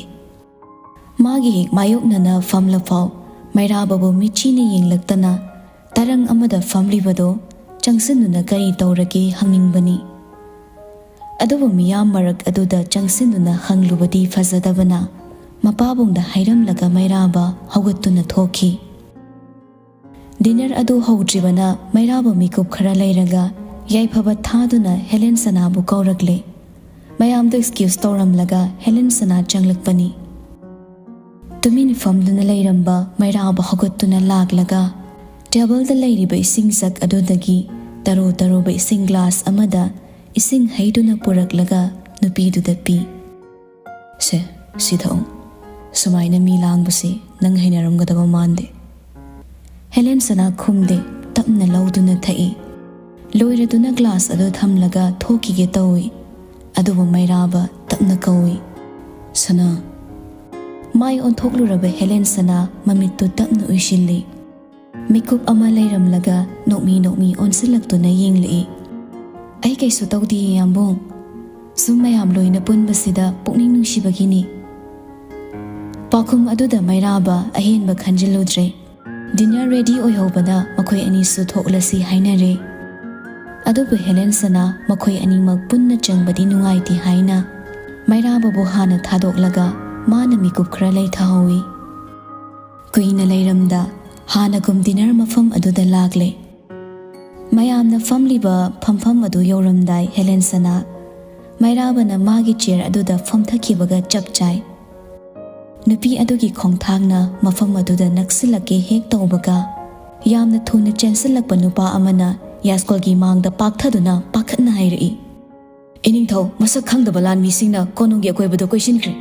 ꯃꯥꯒꯤ ꯍꯦꯛ ꯃꯥꯌꯣꯛꯅꯅ ꯐꯝꯂꯐꯥꯎ ꯃꯩꯔꯥꯕꯕꯨ ꯃꯤꯠꯆꯤꯅ ꯌꯦꯡꯂꯛꯇꯅ ꯇꯔꯪ ꯑꯃꯗ ꯐꯝꯂꯤꯕꯗꯣ ꯆꯪꯁꯤꯟꯗꯨꯅ ꯀꯔꯤ ꯇꯧꯔꯒꯦ ꯍꯪꯅꯤꯡꯕꯅꯤ꯫ ꯑꯗꯨꯕꯨ ꯃꯤꯌꯥꯝ ꯃꯔꯛ ꯑꯗꯨꯗ ꯆꯪꯁꯤꯟꯗꯨꯅ ꯍꯪꯂꯨꯕꯗꯤ ꯐꯖꯗꯕꯅ ꯃꯄꯥꯕꯨꯡꯗ ꯍꯥꯏꯔꯝꯂꯒ ꯃꯩꯔꯥꯕ ꯍꯧꯒꯠꯇꯨꯅ ꯊꯣꯛꯈꯤ꯫ Dinner ꯑꯗꯨ ꯍꯧꯗ꯭ꯔꯤꯕꯅ ꯃꯩꯔꯥꯕ ꯃꯤꯀꯨꯞ ꯈꯔ ꯂꯩꯔꯒ ꯌꯥꯏꯐꯕ ꯊꯥꯗꯨꯅ ꯍꯦꯂꯦꯟ ꯁꯅꯥꯕꯨ ꯀꯧꯔꯛꯂꯦ꯫ ꯃꯌꯥꯝꯗꯨ excuse ꯇꯧꯔꯝꯂꯒ ꯍꯦꯂꯦꯟ ꯁꯅꯥ ꯆꯪꯂꯛꯄꯅꯤ꯫ ꯇꯨꯃꯤꯟ ꯐꯝꯗꯨꯅ ꯂꯩꯔꯝꯕ ꯃꯩꯔꯥꯕ ꯍꯧꯒꯠꯇꯨꯅ ꯂꯥꯛꯂꯒ ꯇꯦꯕꯜꯗ ꯂꯩꯔꯤꯕ ꯏꯁꯤꯡ ꯖꯛ ꯑꯗꯨꯗꯒꯤ ꯇꯔꯨ ꯇꯔꯨꯕ ꯏꯁꯤꯡ ꯒ꯭ꯂꯥꯁ ꯑꯃꯗ ꯏꯁꯤꯡ ꯍꯩꯗꯨꯅ ꯄꯨꯔꯛꯂꯒ ꯅꯨꯄꯤꯗꯨꯗ ꯄꯤ꯫ "ꯁꯦ, ꯁꯤ ꯊꯛꯎ꯫ ꯁꯨꯃꯥꯏꯅ ꯃꯤ ꯂꯥꯡꯕꯁꯤ ꯅꯪ ꯍꯩꯅꯔꯝꯒꯗꯕ ꯃꯥꯟꯗꯦ"꯫ ꯍꯦꯂꯦꯟ ꯁꯅꯥ ꯈꯨꯝꯗꯦ, ꯇꯞꯅ ꯂꯧꯗꯨꯅ ꯊꯛꯏ꯫ ꯂꯣꯏꯔꯗꯨꯅ ꯒ꯭ꯂꯥꯁ ꯑꯗꯨ ꯊꯝꯂꯒ ꯊꯣꯛꯈꯤꯒꯦ ꯇꯧꯏ꯫ ꯑꯗꯨꯕꯨ ꯃꯩꯔꯥꯕ ꯇꯞꯅ ꯀꯧꯏ, "ꯁꯅꯥ"꯫ ꯃꯥꯏ ꯑꯣꯟꯊꯣꯛꯂꯨꯔꯕ ꯍꯦꯂꯦꯟ ꯁꯅꯥ ꯃꯃꯤꯠꯇꯨ ꯇꯞꯅ ꯎꯏꯁꯤꯜꯂꯤ꯫ ꯃꯤꯀꯨꯞ ꯑꯃ ꯂꯩꯔꯝꯂꯒ ꯅꯣꯛꯃꯤ ꯅꯣꯛꯃꯤ ꯑꯣꯟꯁꯤꯜꯂꯛꯇꯨꯅ ꯌꯦꯡꯂꯛꯏ꯫ "ꯑꯩ ꯀꯩꯁꯨ ꯇꯧꯗꯤꯌꯦ, ꯌꯥꯝꯕꯨꯡ"꯫ ꯁꯨꯝ ꯃꯌꯥꯝ ꯂꯣꯏꯅ ꯄꯨꯟꯕꯁꯤꯗ ꯄꯨꯛꯅꯤꯡ ꯅꯨꯡꯁꯤꯕꯒꯤꯅꯤ꯫ ꯄꯥꯎꯈꯨꯝ ꯑꯗꯨꯗ ꯃꯩꯔꯥꯕ ꯑꯍꯦꯟꯕ ꯈꯟꯖꯤꯜꯂꯨꯗ꯭ꯔꯦ꯫ ꯗꯤꯅꯔ ꯔꯦꯗꯤ ꯑꯣꯏꯍꯧꯕꯅ ꯃꯈꯣꯏ ꯑꯅꯤꯁꯨ ꯊꯣꯛꯂꯁꯤ ꯍꯥꯏꯅꯔꯦ꯫ ꯑꯗꯨꯕꯨ ꯍꯦꯂꯦꯟ ꯁꯅꯥ ꯃꯈꯣꯏ ꯑꯅꯤꯃꯛ ꯄꯨꯟꯅ ꯆꯪꯕꯗꯤ ꯅꯨꯡꯉꯥꯏꯇꯦ ꯍꯥꯏꯅ ꯃꯩꯔꯥꯕꯕꯨ ꯍꯥꯟꯅ ꯊꯥꯗꯣꯛꯂꯒ ꯃꯥꯅ ꯃꯤꯀꯨꯞ ꯈꯔ ꯂꯩꯊꯍꯧꯏ꯫ ꯀꯨꯏꯅ ꯂꯩꯔꯝꯗ ꯍꯥꯟꯅꯒꯨꯝ ꯗꯤꯅꯔ ꯃꯐꯝ ꯑꯗꯨꯗ ꯂꯥꯛꯂꯦ꯫ ꯃꯌꯥꯝꯅ ꯐꯝꯂꯤꯕ ꯐꯝꯐꯝ ꯑꯗꯨ ꯌꯧꯔꯝꯗꯥꯏ ꯍꯦꯂꯦꯟ ꯁꯅꯥ ꯃꯩꯔꯥꯕꯅ ꯃꯥꯒꯤ ꯆꯤꯌꯔ ꯑꯗꯨꯗ ꯐꯝꯊꯈꯤꯕꯒ ꯆꯞ ꯆꯥꯏ꯫ ꯅꯨꯄꯤ ꯑꯗꯨꯒꯤ ꯈꯣꯡꯊꯥꯡꯅ ꯃꯐꯝ ꯑꯗꯨꯗ ꯅꯛꯁꯤꯜꯂꯛꯀꯦ ꯍꯦꯛ ꯇꯧꯕꯒ, ꯌꯥꯝꯅ ꯊꯨꯅ ꯆꯦꯟꯁꯤꯜꯂꯛꯄ ꯅꯨꯄꯥ ꯑꯃꯅ ꯌꯥꯏꯁ꯭ꯀꯨꯜꯒꯤ ꯃꯥꯡꯗ ꯄꯥꯛꯊꯗꯨꯅ ꯄꯥꯈꯠꯅ ꯍꯥꯏꯔꯛꯏ, "ꯏꯅꯤꯡꯊꯧ, ꯃꯁꯛ ꯈꯪꯗꯕ ꯂꯥꯟꯃꯤꯁꯤꯡꯅ ꯀꯣꯅꯨꯡꯒꯤ ꯑꯀꯣꯏꯕꯗ ꯀꯣꯏꯁꯤꯟꯈ꯭ꯔꯦ꯫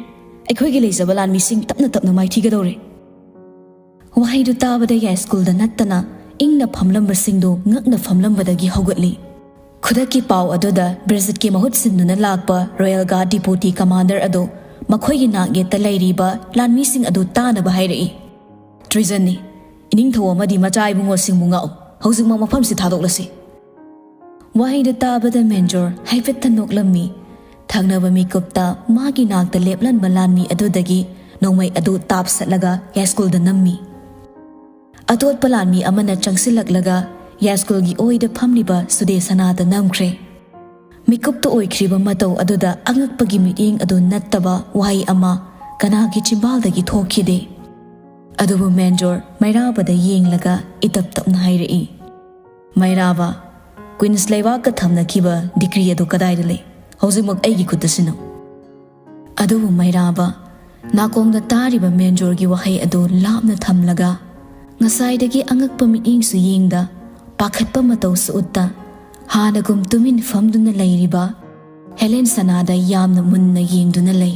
ꯑꯩꯈꯣꯏꯒꯤ ꯂꯩꯖꯕ ꯂꯥꯟꯃꯤꯁꯤꯡ ꯇꯞꯅ ꯇꯞꯅ ꯃꯥꯏꯊꯤꯒꯗꯧꯔꯦ꯫" ꯋꯥꯍꯩꯗꯨ ꯇꯥꯕꯗ ꯌꯥꯏꯁ꯭ꯀꯨꯜꯗ ꯅꯠꯇꯅ ꯏꯪꯅ ꯐꯝꯂꯝꯕꯁꯤꯡꯗꯨ ꯉꯛꯅ ꯐꯝꯂꯝꯕꯗꯒꯤ ꯍꯧꯒꯠꯂꯤ꯫ ꯈꯨꯗꯛꯀꯤ ꯄꯥꯎ ꯑꯗꯨꯗ ꯕ꯭ꯔꯤꯖꯤꯠꯀꯤ ꯃꯍꯨꯠ ꯁꯤꯟꯗꯨꯅ ꯂꯥꯛꯄ ꯔꯣꯌꯦꯜ ꯒꯥꯔꯗ ꯗꯤꯄꯨꯇꯤ ꯀꯃꯥꯟꯗꯔ ꯑꯗꯨ ꯃꯈꯣꯏꯒꯤ ꯅꯥꯛ ꯌꯦꯠꯇ ꯂꯩꯔꯤꯕ ꯂꯥꯟꯃꯤꯁꯤꯡ ꯑꯗꯨ ꯇꯥꯅꯕ ꯍꯥꯏꯔꯛꯏ꯫ "ꯇ꯭ꯔꯤꯖꯟꯅꯤ꯫ ꯏꯅꯤꯡꯊꯧ ꯑꯃꯗꯤ ꯃꯆꯥ ꯏꯕꯨꯡꯉꯣꯁꯤꯡꯕꯨ ꯉꯥꯛꯎ꯫ ꯍꯧꯖꯤꯛꯃꯛ ꯃꯐꯝꯁꯤ ꯊꯥꯗꯣꯛꯂꯁꯤ꯫" ꯋꯥꯍꯩꯗꯨ ꯇꯥꯕꯗ ꯃꯦꯟꯖꯣꯔ ꯍꯥꯏꯐꯦꯠꯇ ꯅꯣꯛꯂꯝꯃꯤ꯫ ꯊꯪꯅꯕ ꯃꯤꯀꯨꯞꯇ ꯃꯥꯒꯤ ꯅꯥꯛꯇ ꯂꯦꯞꯂꯝꯕ ꯂꯥꯟꯃꯤ ꯑꯗꯨꯗꯒꯤ ꯅꯣꯡꯃꯩ ꯑꯗꯨ ꯇꯥꯞꯁꯠꯂꯒ ꯌꯥꯏꯁ꯭ꯀꯨꯜꯗ ꯅꯝꯃꯤ꯫ ꯑꯇꯣꯞꯄ ꯂꯥꯟꯃꯤ ꯑꯃꯅ ꯆꯪꯁꯤꯜꯂꯛꯂꯒ ꯌꯥꯏꯁ꯭ꯀꯨꯜꯒꯤ ꯑꯣꯏꯗ ꯐꯝꯂꯤꯕ ꯁꯨꯗꯦꯁꯅꯥꯗ ꯅꯝꯈ꯭ꯔꯦ꯫ ꯃꯤꯀꯨꯞꯇ ꯑꯣꯏꯈ꯭ꯔꯤꯕ ꯃꯇꯧ ꯑꯗꯨꯗ ꯑꯉꯛꯄꯒꯤ ꯃꯤꯠꯌꯦꯡ ꯑꯗꯨ ꯅꯠꯇꯕ ꯋꯥꯍꯩ ꯑꯃ ꯀꯅꯥꯒꯤ ꯆꯤꯝꯕꯥꯜꯗꯒꯤ ꯊꯣꯛꯈꯤꯗꯦ꯫ ꯑꯗꯨꯕꯨ ꯃꯦꯟꯖꯣꯔ ꯃꯩꯔꯥꯕꯗ ꯌꯦꯡꯂꯒ ꯏꯇꯞ ꯇꯞꯅ ꯍꯥꯏꯔꯛꯏ, "ꯃꯩꯔꯥꯕ, ꯀ꯭ꯋꯤꯟꯁ ꯂꯩꯕꯥꯛꯀ ꯊꯝꯅꯈꯤꯕ ꯗꯤꯀ꯭ꯔꯤ ꯑꯗꯨ ꯀꯗꯥꯏꯗ ꯂꯩ? ꯍꯧꯖꯤꯛꯃꯛ ꯑꯩꯒꯤ ꯈꯨꯠꯇ ꯁꯤꯟꯅꯧ꯫" ꯑꯗꯨꯕꯨ ꯃꯩꯔꯥꯕ ꯅꯥꯀꯣꯡꯗ ꯇꯥꯔꯤꯕ ꯃꯦꯟꯖꯣꯔꯒꯤ ꯋꯥꯍꯩ ꯑꯗꯨ ꯂꯥꯞꯅ ꯊꯝꯂꯒ, ꯉꯁꯥꯏꯗꯒꯤ ꯑꯉꯛꯄ ꯃꯤꯠꯌꯦꯡꯁꯨ ꯌꯦꯡꯗ, ꯄꯥꯈꯠꯄ ꯃꯇꯧꯁꯨ ꯎꯠꯇ, ꯍꯥꯟꯅꯒꯨꯝ ꯇꯨꯃꯤꯟ ꯐꯝꯗꯨꯅ ꯂꯩꯔꯤꯕ ꯍꯦꯂꯦꯟ ꯁꯅꯥꯗ ꯌꯥꯝꯅ ꯃꯨꯟꯅ ꯌꯦꯡꯗꯨꯅ ꯂꯩ꯫